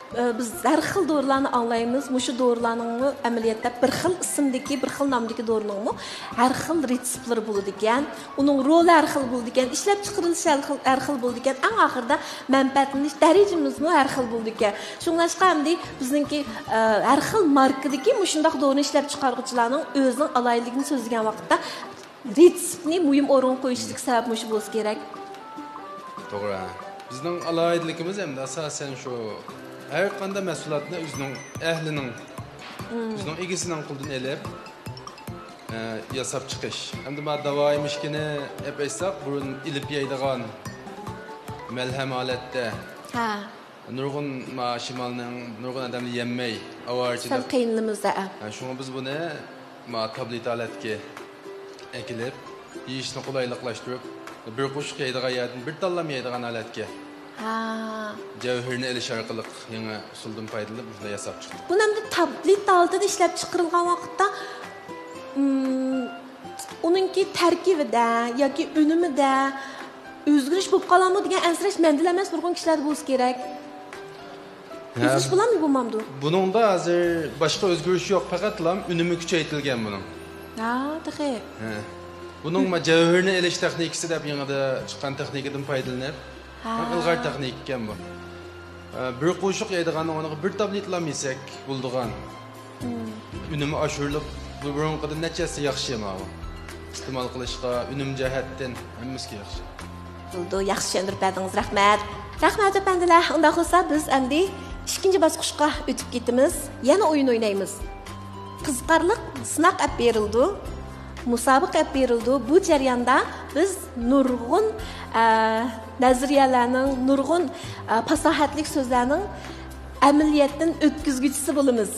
ئە، بىز ھەر خىل دورىلارنى ئاڭلايمىز. مۇشۇ دورىلارنىڭمۇ ئەمەلىيەتتە بىر خىل ئىسىمدىكى، بىر خىل نامدىكى دورىنىڭمۇ ھەر خىل رېتسېپلىرى بولىدىكەن. ئۇنىڭ رولى ھەر خىل بولىدىكەن، ئىشلەپچىقىرىلىشى ھەر خىل، ھەر خىل بولىدىكەن، ئەڭ ئاخىرىدا مەنپەئەتلىنىش دەرىجىمىزمۇ ھەر خىل بولىدىكەن. شۇڭلاشقا ئەمدى بىزنىڭكى، ئە، ھەر خىل ماركىدىكى مۇشۇنداق دورىنى ئىشلەپچىقارغۇچىلارنىڭ ئۆزىنىڭ ئالاھىدىلىكىنى سۆزلىگەن ۋاقىتتا رېتسېپنى مۇھىم ئورۇنغا قويۇشىدىكى سەۋەب مۇشۇ بولسا كېرەك. توغرا. بىزنىڭ ئالاھىدىلىكىمىز ئەمدى ئاساسەن شۇ، ھەر قانداق مەھسۇلاتنى ئۆزىنىڭ ئەھلىنىڭ، مم. ئۆزىنىڭ ئىگىسىنىڭ قولىدىن ئېلىپ، ئە، ياساپ چىقىش. ئەمدى ما داۋا يېمىشكىنى ئەپ ئېيتساق، بۇرۇن ئېلىپ يەيدىغان مەلھەم ھالەتتە. ھە. نۇرغۇن ما شىمالنىڭ نۇرغۇن ئادەملىرى يەممەي، ئاۋارىچىلىك. سەل قىينىلىمىز-دە، ئە. ھە، شۇڭا بىز بۇنى ما تابلېت ھالەتكە ئەكېلىپ، يېيىشنى قولايلىقلاشتۇرۇپ، بىر قوشۇق يەيدىغان يەردىن بىر تاللام يەيدىغان ھالەتكە. ھە. جەۋھىرىنى ئېلىش ئارقىلىق يېڭى ئۇسۇلدىن پايدىلىنىپ مۇشۇنداق ياساپ چىقتۇق. بۇنى ئەمدى تابلېت ھالىتىدە ئىشلەپ چىقىرىلغان ۋاقىتتا، ئىم، ئۇنىڭكى تەركىبىدە ياكى ئۈنۈمىدە ئۆزگىرىش بولۇپ قالامدۇ دېگەن ئەنسىرەش مەندىلا ئەمەس، نۇرغۇن كىشىلەردە بولسا كېرەك. ھە. ئۆزگىرىش بولامدۇ، بولمامدۇ؟ بۇنىڭدا ھازىر باشقا ئۆزگىرىش يوق، پەقەتلا ئۈنۈمى كۈچەيتىلگەن بۇنىڭ. ھا، تېخى. ھە. بۇنىڭ ما جەۋھىرىنى ئېلىش تېخنىكىسى دەپ يېڭىدا چىققان تېخنىكىدىن پايدىلىنىپ، ھا. ئىلغار تېخنىكا ئىكەن بۇ. ئە، بىر قوشۇق يەيدىغاننىڭ ئورنىغا بىر تابلېتىلام يېسەك بولىدىغان. مم. ئۈنۈمى ئاشۇرۇلۇپ، بۇ بۇرۇنقىدىن نەچچە ھەسسە ياخشى ماۋۇ. ئىستېمال قىلىشقا، ئۈنۈم جەھەتتىن ھەممىسىگە ياخشى. بولىدۇ، ياخشى چۈشەندۈرۈپ بەردىڭىز، رەھمەت. رەھمەت، ئەپەندىلەر. ئۇنداق بولسا، بىز ئەمدى ئىككىنچى باسقۇچقا ئۆتۈپ كېتىمىز. يەنە ئويۇن ئوينايمىز. قىزىقارلىق سىناق ئەپ بېرىلىدۇ، مۇسابىقە ئەپ بېرىلىدۇ. بۇ جەرياندا بىز نۇرغۇن، ئە، نەزەرىيەلەرنىڭ، نۇرغۇن، ئە، پاساھەتلىك سۆزلەرنىڭ ئەمەلىيەتتىن ئۆتكۈزگۈچىسى بولىمىز.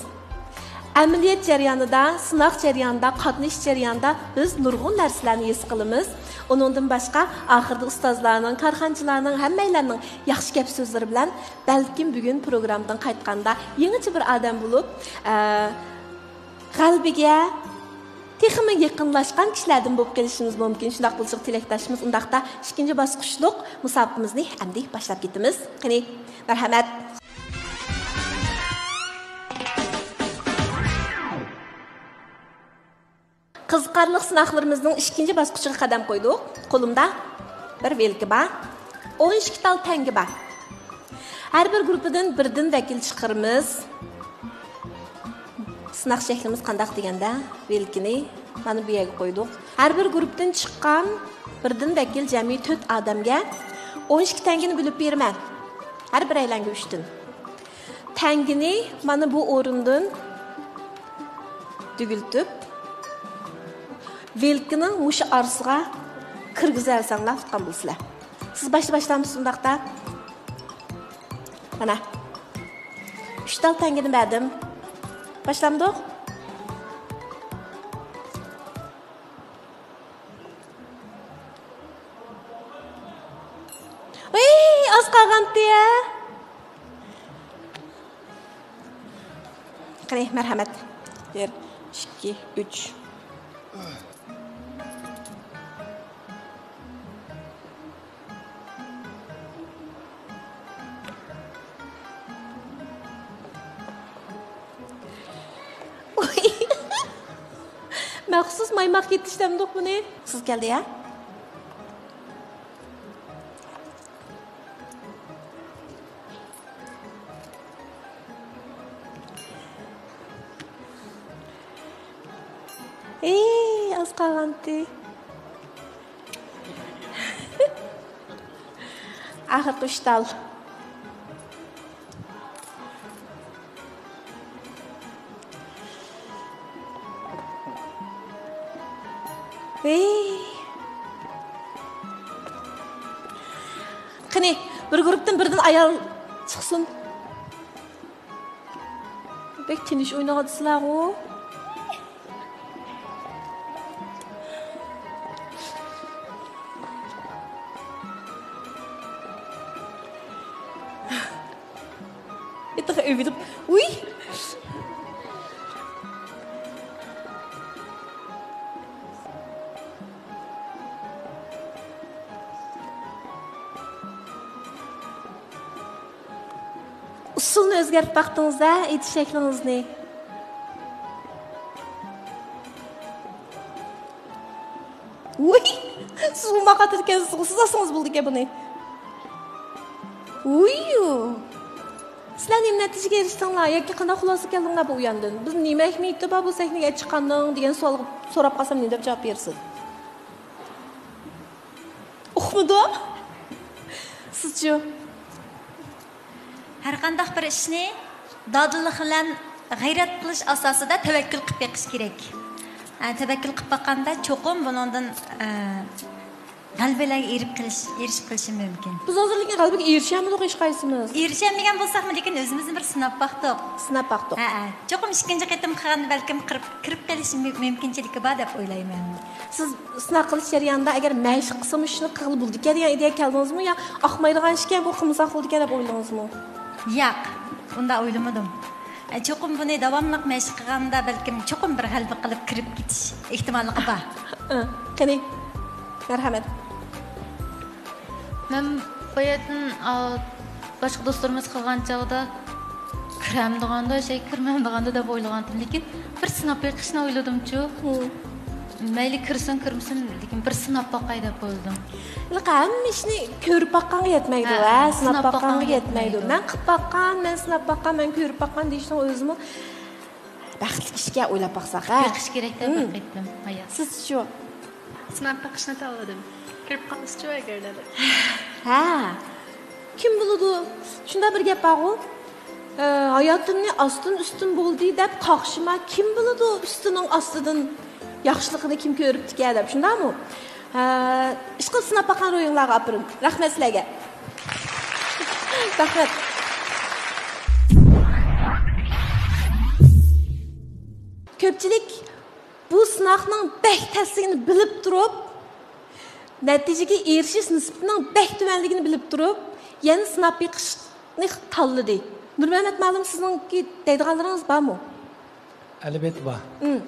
ئەمەلىيەت جەريانىدا، سىناق جەريانىدا، قاتنىشىش جەريانىدا بىز نۇرغۇن نەرسىلەرنى ھېس قىلىمىز. ئۇنىڭدىن باشقا، ئاخىرىدا ئۇستازلارنىڭ، كارخانىچىلارنىڭ، ھەممەيلەننىڭ ياخشى گەپ سۆزلىرى بىلەن بەلكىم بۈگۈن پروگراممىدىن قايتقاندا يېڭىچە بىر ئادەم بولۇپ، ئە، غەلىبىگە، تېخىمۇ يېقىنلاشقان كىشىلەردىن بولۇپ قېلىشىمىز مۇمكىن. شۇنداق بولۇشىغا تىلەكداشمىز. ئۇنداقتا ئىككىنچى باسقۇچلۇق مۇسابىقىمىزنى ئەمدى باشلاپ كېتىمىز. قېنى، مەرھەمەت. قىزىقارلىق سىناقلىرىمىزنىڭ ئىككىنچى باسقۇچىغا قەدەم قويدۇق. قولۇمدا بىر ۋىلكا بار. ئون ئىككى تال تەڭگە بار. ھەر بىر گۇرۇپپىدىن بىردىن ۋەكىل چىقىرىمىز. سىناق شەكلىمىز قانداق دېگەندە، ۋىلكىنى مانا بۇ يەرگە قويدۇق. ھەر بىر گۇرۇپپىدىن چىققان بىردىن ۋەكىل جەمئىي تۆت ئادەمگە ئون ئىككى تەڭگىنى بۆلۈپ بېرىمەن. ھەر بىرەيلەنگە ئۈچتىن. تەڭگىنى مانا بۇ ئورۇندىن تۈگۈلتۈپ، ۋىلكىنىڭ مۇشۇ ئارىسىغا كىرگۈزەلسەڭلار ئۇتقان بولىسىلەر. سىز باشتا باشلامسىز ئۇنداقتا؟ مانا. ئۈچ تال تەڭگىنى بەردىم. باشلامدۇق؟ ۋىي، ئاز قالغانتى يا. قېنى، مەرھەمەت. بىر، ئىككى، ئۈچ. مەخسۇس مايماق يېتىشتەمدۇق بۇنى؟ سىز كەلدى يا؟ ئېي، ئاز قالغانتى. ئاخىرقى ئۈچ تال. ھېي. قېنى، بىر گۇرۇپتىن بىردىن ئايال چىقسۇن. بەك تىنچ ئويناۋاتىسىلەرغۇ. ئېتىغا ئۆگۈدۈپ، ۋۇي! ئۇسسۇلنى ئۆزگەرتىپ باقتىڭىز-ھە، ئېتىش شەكلىڭىزنى. ۋۇي! سىز ئۇماق ئاتىدىكەنسىز، سىز ئاتسىڭىز بولىدىكەن بۇنى. ۋۇي! سىلەر نېمە نەتىجىگە ئېرىشتىڭلار ياكى قانداق خۇلاسىگە كەلدىڭلار بۇ ئويۇندىن؟ بىز نېمە ئەھمىيىتى بار بۇ سەھنىگە چىققاننىڭ دېگەن سوئالغا سوراپ قالسام نېمە دەپ جاۋاب بېرىسىز؟ ئۇقمىدىم. سىزچۇ؟ ھەرقانداق بىر ئىشنى دادىللىق بىلەن غەيرەت قىلىش ئاساسىدا تەۋەككۈل قىلىپ بېقىش كېرەك. ئە، تەۋەككۈل قىلىپ باققاندا چوقۇم بۇنىڭدىن، ئە، غەلىبىلەرگە ئېرىپ قېلىش، ئېرىشىپ قېلىشى مۇمكىن. بىز ھازىر لېكىن غەلىبىگە ئېرىشەلمىدۇق ھېچقايسىمىز. ئېرىشەلمىگەن بولساقمۇ، لېكىن ئۆزىمىزنى بىر سىناپ باقتۇق. سىناپ باقتۇق. ھەئە. چوقۇم ئىككىنچى قېتىم قىلغاندا بەلكىم قىرىپ، كىرىپ قېلىشى مۇ-، مۇمكىنچىلىكى بار دەپ ئويلايمەن. سىز سىناق قىلىش جەريانىدا ئەگەر مەشىق قىلسىمۇ شۇنى قىلغىلى بولىدىكەن دېگەن ئىدىيەگە كەلدىڭىزمۇ يا ئاقمايدىغان ئىشكەن بۇ قىلمىساق بولىدىكەن دەپ ئويلىدىڭىزمۇ؟ ياق، ئۇنداق ئويلىمىدىم. ئە، چوقۇم بۇنى داۋاملىق مەشىق قىلغاندا بەلكىم چوقۇم بىر غەلىبە قىلىپ كىرىپ كېتىش ئېھتىماللىقى بار. ئە، قېنى، مەرھەمەت. مەن باياتىن، ئا، باشقا دوستلىرىمىز قىلغان چاغدا كىرەمدىغاندۇ، شەي كىرمەمدىغاندۇ دەپ ئويلىغانتىم. لېكىن بىر سىناپ بېقىشنى ئويلىدىمچۇ. مەيلى كىرسۇن، كىرمىسۇن، لېكىن بىر سىناپ باقاي دەپ ئويلىدىم. ھېلىقى ھەممە ئىشنى كۆرۈپ باققانغا يەتمەيدۇ، ھە، ھە، سىناپ سىناپ باققانغا باققانغا يەتمەيدۇ. يەتمەيدۇ. مەن قىلىپ باققان، مەن سىناپ باققان، مەن كۆرۈپ باققان دېيىشنىڭ ئۆزىمۇ بەختلىك ئىشكەن، ئويلاپ باقساق، ھە؟ بېقىش كېرەك-دە بىر قېتىم ھايات. سىزچۇ؟ سىناپ بېقىشنى تاللىدىم. كىرىپ قالسىچۇ ئەگەردە دەپ. ھە. كىم بىلىدۇ؟ شۇنداق بىر گەپ بارغۇ. ئە، ھاياتىمنى ئاستىن ئۈستۈن بولدى دەپ قاقشىما، كىم بىلىدۇ ئۈستىنىڭ ئاستىدىن ياخشىلىقىنى كىم كۆرۈپتىكەن دەپ، شۇنداقمۇ؟ ھە، ئىشقىلىپ سىناپ باققان روھىڭلارغا ئاپىرىن. رەھمەت سىلەرگە. رەھمەت. كۆپچىلىك بۇ سىناقنىڭ بەك تەسلىكىنى بىلىپ تۇرۇپ، نەتىجىگە ئېرىشىش نىسبىتىنىڭ بەك تۆۋەنلىكىنى بىلىپ تۇرۇپ، يەنە سىناپ بېقىشنى تاللىدى. نۇرمەمەت مۇئەللىم، سىزنىڭكى دەيدىغانلىرىڭىز بارمۇ؟ ئەلۋەتتە بار. مم.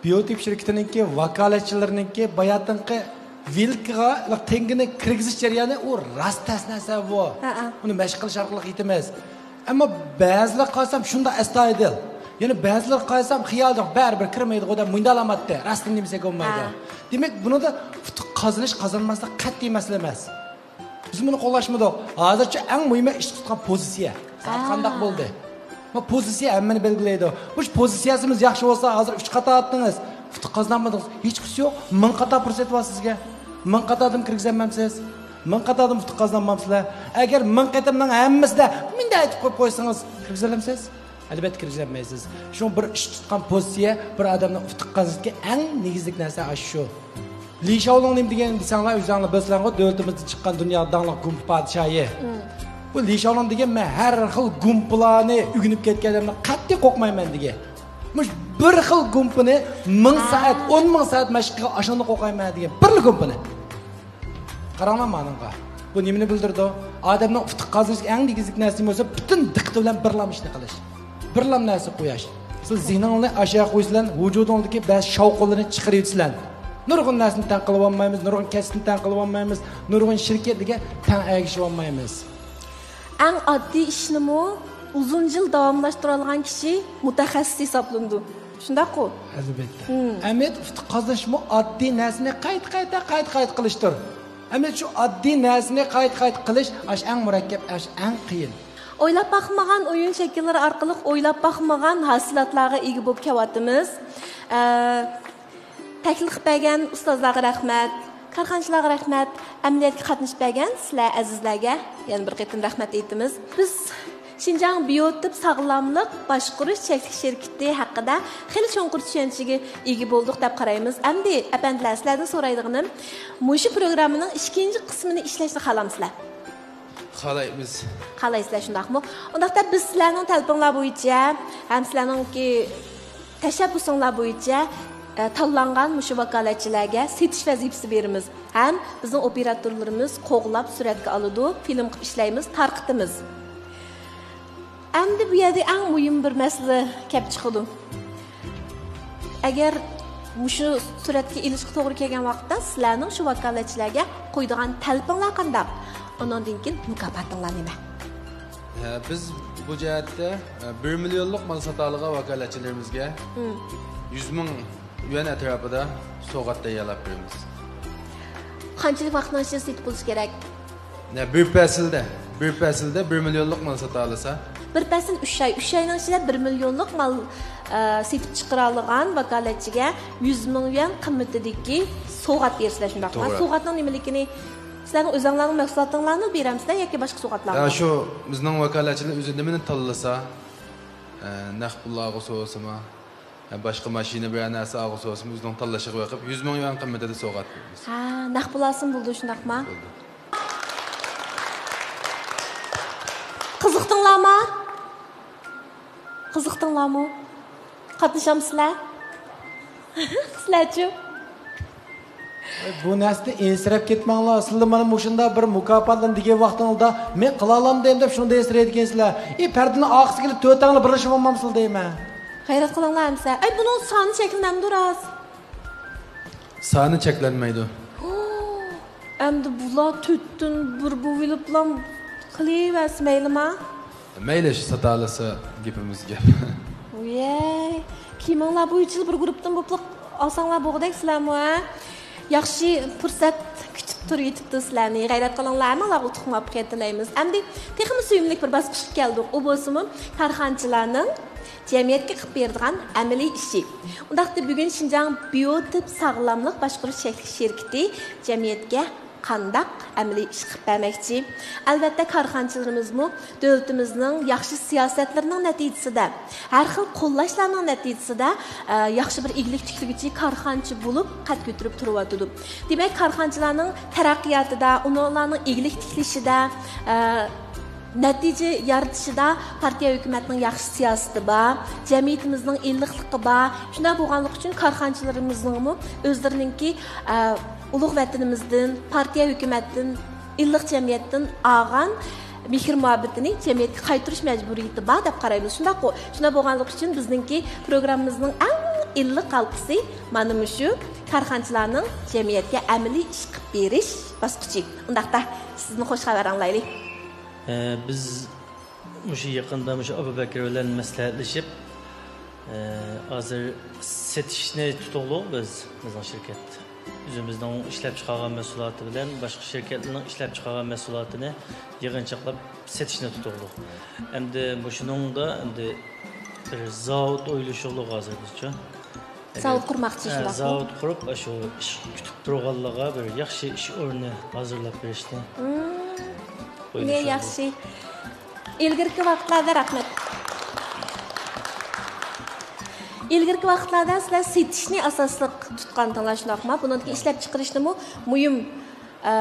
بىيوتىپ شىركىتىنىڭكى ۋاكالەتچىلىرىنىڭكى باياتىنقى ۋىلكىغا تەڭگىنى كىرگۈزۈش جەريانى ئۇ راست تەس نەرسە بۇ. ھە، ھە. ئۇنى مەشىق قىلىش ئارقىلىق يېتىمىز. ئەمما بەزىلەرگە قارىسام شۇنداق ئەستايىدىل. يەنە بەزىلەرگە قارىسام خىيالىدا بەرىبىر كىرمەيدىغۇ دەپ مۇنداق ئالامەتتە راستىنى دېمىسەك بولمايدۇ. ھە. دېمەك، بۇنىڭدا ئۇتۇق قازىنىش قازانماسلىق قەتئىي مەسىلە ئەمەس. بىز بۇنى قوللاشمىدۇق. ھازىرچە ئەڭ مۇھىمى ئىش تۇتقان پوزىتسىيە. سائەت قانداق بولدى؟ ما پوزىتسىيە ھەممىنى بەلگىلەيدۇ. مۇشۇ پوزىتسىيەسىمىز ياخشى بولسا، ھازىر ئۈچ قاتا ئاتتىڭىز. ئۇتۇق قازىنالمىدىڭىز. ھېچقىسى يوق. مىڭ قاتا پۇرسەت بار سىزگە. مىڭ قاتادىن كىرگۈزەلمەمسىز؟ مىڭ قاتادىن ئۇتۇق قازىنالمامسىلەر؟ ئەگەر مىڭ قېتىمنىڭ ھەممىسىدە مۇنداق ئېيتىپ قويۇپ قويسىڭىز، كىرگۈزەلمسىز؟ ئەلۋەتتە كىرگۈزەلمەيسىز. شۇڭا بىر ئىش تۇتقان پوزىتسىيە بىر ئادەمنىڭ ئۇتۇق قازىنىشىدىكى ئەڭ نېگىزلىك نەرسە ئاشۇ شۇ. لى شاۋلۇڭ نېمە دېگەن دېسەڭلار، ئۆزۈڭلار بىلىسىلەرغۇ، دۆلىتىمىزدىن چىققان دۇنياغا داڭلىق گۇمپا پادىشاھى. مم. بۇ لى شاۋلۇڭ دېگەن، مەن ھەر خىل گۇمپىلارنى ئۆگىنىپ كەتكەن ئادەمدىن قەتئىي قورقمايمەن دېگەن. مۇشۇ بىر خىل گۇمپىنى مىڭ ھە. سائەت، ئون مىڭ سائەت مەشىق قىلغان ئاشۇنى قورقايمەن دېگەن. بىرلا گۇمپىنى. قاراڭلار مانىڭغا. بۇ نېمىنى بىلدۈرىدۇ؟ ئادەمنىڭ ئۇتۇق قازىنىشتىكى ئەڭ نېگىزلىك نەرسە نېمە بولسا، پۈتۈن دىققىتى بىلەن بىرلا ئىشنى قىلىش. بىرلا نەرسە قوياش. سىز زېھنىڭلارنى ئاشۇ يەرگە قويسىلەر، ۋۇجۇدۇڭلاردىكى بەزى شاۋقۇنلارنى چىقىرىۋېتىسىلەر. نۇرغۇن نەرسىنى تەڭ قىلىۋالمايمىز، نۇرغۇن كەسىپنى تەڭ قىلىۋالمايمىز، نۇرغۇن شىركەتلەرگە تەڭ ئەگىشىۋالمايمىز. ئەڭ ئاددىي ئىشنىمۇ ئۇزۇن يىل داۋاملاشتۇرالىغان كىشى مۇتەخەسسىس ھېسابلىنىدۇ. شۇنداققۇ؟ ئەلۋەتتە. مم. ئەمەلىيەتتە ئۇتۇق قازىنىشمۇ ئاددىي نەرسىنى قايتا، قايتا، قايتا، قايتا قىلىشتۇر. ئەمەلىيەتتە شۇ ئاددىي نەرسىنى قايتا، قايتا قىلىش، ئاشۇ ئەڭ مۇرەككەپ، ئاشۇ ئەڭ قىيىن. ئويلاپ باقمىغان ئويۇن شەكىللىرى ئارقىلىق ئويلاپ باقمىغان ھاسىلاتلارغا ئىگە بولۇپ كېلىۋاتىمىز. ئە، تەكلىپ قىلىپ بەرگەن ئۇستازلارغا رەھمەت، كارخانىچىلارغا رەھمەت، ئەمەلىيەتكە قاتنىشىپ بەرگەن سىلەر ئەزىزلەرگە يەنە بىر قېتىم رەھمەت ئېيتىمىز. بىز شىنجاڭ بىيوتىپ ساغلاملىق باشقۇرۇش چەكلىك شىركىتى ھەققىدە خېلى چوڭقۇر چۈشەنچىگە ئىگە بولدۇق دەپ قارايمىز. ئەمدى ئەپەندىلەر، سىلەردىن سورايدىغىنىم، مۇشۇ پروگراممىنىڭ ئىككىنچى قىسمىنى ئىشلەشنى خالامسىلەر؟ خالايمىز. خالايسىلەر، شۇنداقمۇ؟ ئۇنداقتا بىز سىلەرنىڭ تەلىپىڭلار بويىچە ھەم سىلەرنىڭكى تەشەببۇسۇڭلار بويىچە، ئە، تاللانغان مۇشۇ ۋاكالەتچىلەرگە سېتىش ۋەزىپىسى بېرىمىز ھەم بىزنىڭ ئوپېراتورلىرىمىز قوغلاپ سۈرەتكە ئالىدۇ، فىلىم قىلىپ ئىشلەيمىز، تارقىتىمىز. ئەمدى بۇ يەردە ئەڭ مۇھىم بىر مەسىلە كەپ چىقىدۇ. ئەگەر مۇشۇ سۈرەتكە ئېلىشقا توغرا كەلگەن ۋاقىتتا سىلەرنىڭ شۇ ۋاكالەتچىلەرگە قويىدىغان تەلىپىڭلار قانداق؟ ئۇنىڭدىن كېيىن مۇكاپاتىڭلار نېمە؟ ھە، بىز بۇ جەھەتتە، ھە، بىر مىليونلۇق مال ساتالىغان ۋاكالەتچىلىرىمىزگە مم. يۈز مىڭ يۈەن ئەتراپىدا سوۋغات تەييارلاپ بېرىمىز. قانچىلىك ۋاقىتنىڭ ئىچىدە سېتىپ بولۇش كېرەك؟ نە، بىر پەسىلدە، بىر پەسىلدە بىر مىليونلۇق مال ساتالىسا. بىر پەسىل ئۈچ ئاي، ئۈچ ئاينىڭ ئىچىدە بىر مىليونلۇق مال، ئە، سېتىپ چىقىرالىغان ۋاكالەتچىگە يۈز مىڭ يۈەن قىممىتىدىكى سوۋغات بېرىسىلەر، شۇنداقمۇ؟ توغرا. سوۋغاتنىڭ نېمىلىكىنى سىلەرنىڭ ئۆزۈڭلارنىڭ مەھسۇلاتىڭلارنى بېرەمسىلەر ياكى باشقا سوۋغاتلارمۇ؟ يا، شۇ بىزنىڭ ۋاكالەتچىلەر ئۆزى نېمىنى تاللىسا، ئە، نەق پۇل ئالغۇسى بولسىمۇ، ھە، باشقا ماشىنا بىرەر نەرسە ئالغۇسى بولسىمۇ، ئۆزىنىڭ تاللىشىغا بېقىپ، يۈز مىڭ يۈەن قىممىتىدە سوۋغات بېرىمىز. ھە، نەق پۇل ئالسىمۇ بولىدۇ، شۇنداقما؟ بولىدۇ. قىزىقتىڭلارمۇ؟ قىزىقتىڭلارمۇ؟ قاتنىشامسىلەر؟ سىلەرچۇ؟ بۇ نەرسىدىن ئەنسىرەپ كەتمەڭلار. سىلەر مانا مۇشۇنداق بىر مۇكاپاتلىنى دېگەن ۋاقتىڭلاردا، مەن قىلالامدىم دەپ شۇنداق ئەنسىرەيدىكەنسىلەر. ئى، پەردىنىڭ ئارقىسىغا كېلىپ تۆتەڭلار بىرلىشىۋالمامسىلەر دەيمەن. غەيرەت قىلىڭلار ئەمسە. ئەي، بۇنىڭ سانى چەكلىنەمدۇ راست؟ سانى چەكلەنمەيدۇ. ھو، ئەمدى بۇلار تۆتتىن بىر بولۇۋېلىپلا قىلىۋەرسە مەيلىما؟ مەيلى، شۇ ساتالىسا گېپىمىز گەپ. ۋىيەي، كىمىڭلار بۇ يىل بىر گۇرۇپپىدىن بولۇپلا ئالساڭلار بولغۇدەك سىلەرمۇ، ھە؟ ياخشى پۇرسەت كۈتۈپ تۇرۇۋېتىپتۇ سىلەرنى. غەيرەت قىلىڭلار، ھەممىڭلارغا ئۇتۇق مۇۋەپپەقىيەت تىلەيمىز. ئەمدى تېخىمۇ سۆيۈملۈك بىر باسقۇچقا كەلدۇق. ئۇ بولسىمۇ كارخانىچىلارنىڭ جەمئىيەتكە قىلىپ بېرىدىغان ئەمەلىي ئىشى. ئۇنداقتا بۈگۈن شىنجاڭ بىيوتىپ ساغلاملىق باشقۇرۇش چەكلىك شىركىتى جەمئىيەتكە قانداق ئەمەلىي ئىش قىلىپ بەرمەكچى؟ ئەلۋەتتە، كارخانىچىلىرىمىزمۇ دۆلىتىمىزنىڭ ياخشى سىياسەتلىرىنىڭ نەتىجىسىدە، ھەر خىل قوللاشلارنىڭ نەتىجىسىدە، ئە، ياخشى بىر ئىگىلىك تىكلىگۈچى كارخانىچى بولۇپ قەد كۆتۈرۈپ تۇرۇۋاتىدۇ. دېمەك، كارخانىچىلارنىڭ تەرەققىياتىدا، ئۇلارنىڭ ئىگىلىك تىكلىشىدە، ئە، نەتىجە يارىتىشىدا پارتىيە، ھۆكۈمەتنىڭ ياخشى سىياسىتى بار، جەمئىيىتىمىزنىڭ ئىللىقلىقى بار. شۇنداق بولغانلىقى ئۈچۈن كارخانىچىلىرىمىزنىڭمۇ ئۆزلىرىنىڭكى، ئە، ئۇلۇغ ۋەتىنىمىزدىن، پارتىيە، ھۆكۈمەتتىن، ئىللىق جەمئىيەتتىن ئالغان مېھىر-مۇھەببىتىنى جەمئىيەتكە قايتۇرۇش مەجبۇرىيىتى بار دەپ قارايمىز. شۇنداققۇ؟ شۇنداق بولغانلىقى ئۈچۈن بىزنىڭكى پروگراممىمىزنىڭ ئەڭ ئىللىق ھالقىسى مانا مۇشۇ كارخانىچىلارنىڭ جەمئىيەتكە ئەمەلىي ئىش قىلىپ بېرىش باسقۇچى. ئۇنداقتا سىزنى خۇش خەۋەر ئاڭلايلى. ئە، بىز مۇشۇ يېقىندا مۇشۇ ئابۇبەكىر بىلەن مەسلىھەتلىشىپ، ئە، ھازىر سېتىشنى تۇتۇغلۇق بىز، بىزنىڭ شىركەت. ئۆزىمىزنىڭ ئىشلەپچىقارغان مەھسۇلاتى بىلەن باشقا شىركەتلەرنىڭ ئىشلەپچىقارغان مەھسۇلاتىنى يىغىنچاقلاپ سېتىشنى تۇتۇغلۇق. ئەمدى مۇشۇنىڭدا ئەمدى بىر زاۋۇت ئويلىشىغلۇق ھازىر بىزچۇ. زاۋۇت قۇرماقچى، ھە، شۇنداقمۇ؟ زاۋۇت قۇرۇپ، ئاشۇ ئىش كۈتۈپ تۇرغانلارغا بىر ياخشى ئىش ئورنى ھازىرلاپ بېرىشنى مم، ئويلىشىۋاتىمىز. ياخشى. ئىلگىرىكى ۋاقىتلاردا، رەھمەت. ئىلگىرىكى ۋاقىتلاردا سىلەر سېتىشنى ئاساسلىق تۇتقانتىڭلار، شۇنداقمۇ؟ بۇنىڭدىكى ئىشلەپچىقىرىشنىمۇ مۇھىم، ئە،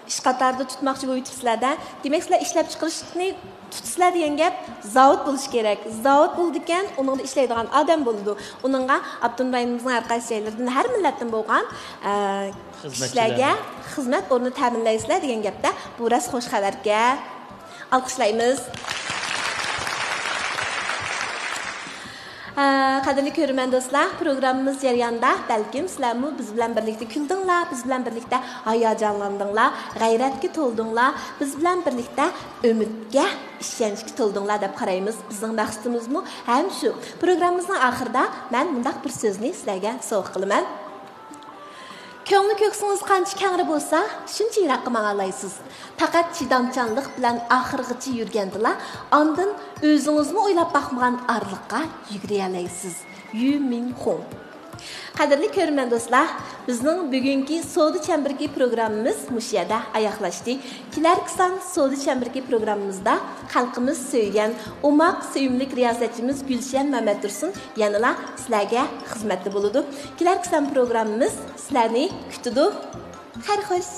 ئىش قاتارىدا تۇتماقچى بولۇۋېتىپسىلەر-دە. دېمەك، سىلەر ئىشلەپچىقىرىشنى تۇتىسىلەر دېگەن گەپ، زاۋۇت بولۇشى كېرەك. زاۋۇت بولىدىكەن، ئۇنىڭدا ئىشلەيدىغان ئادەم بولىدۇ. ئۇنىڭغا ئاپتونوم رايونىمىزنىڭ ھەر قايسى جايلىرىدىن، ھەر مىللەتتىن بولغان، ئە، كىشىلەرگە خىزمەت ئورنى تەمىنلەيسىلەر دېگەن گەپتە، بۇ راست خوش خەۋەركەن. ئالقىشلايمىز. ھە، قەدىرلىك كۆرۈرمەن دوستلار، پروگراممىمىز جەريانىدا بەلكىم سىلەرمۇ بىز بىلەن بىرلىكتە كۈلدۈڭلار، بىز بىلەن بىرلىكتە ھاياجانلاندىڭلار، غەيرەتكە تولدۇڭلار، بىز بىلەن بىرلىكتە ئۈمىدكە، ئىشەنچكە تولدۇڭلار دەپ قارايمىز. بىزنىڭ مەقسىتىمىزمۇ ھەم شۇ. پروگراممىمىزنىڭ ئاخىرىدا مەن مۇنداق بىر سۆزنى سىلەرگە سوۋغا قىلىمەن. كۆڭلى كۆكسىڭىز قانچە كەڭرى بولسا، شۇنچە يىراققا ماڭالايسىز. پەقەت چىدامچانلىق بىلەن ئاخىرغىچە يۈرگەندىلا، ئاندىن ئۆزىڭىزمۇ ئويلاپ باقمىغان ئارىلىققا يۈگۈرەلەيسىز. يۈ مىنخۇڭ. قەدىرلىك كۆرۈرمەن دوستلار، بىزنىڭ بۈگۈنكى سودا چەمبىرىكى پروگراممىمىز مۇشۇ يەردە ئاياغلاشتى. كېلەركى سان سودا چەمبىرىكى پروگراممىمىزدا خەلقىمىز سۆيگەن ئوماق، سۆيۈملۈك رىياسەتچىمىز گۈلشەن مەمەتتۇرسۇن يەنىلا سىلەرگە خىزمەتتە بولىدۇ. كېلەركى سان پروگراممىمىز سىلەرنى كۈتىدۇ. خەير خوش.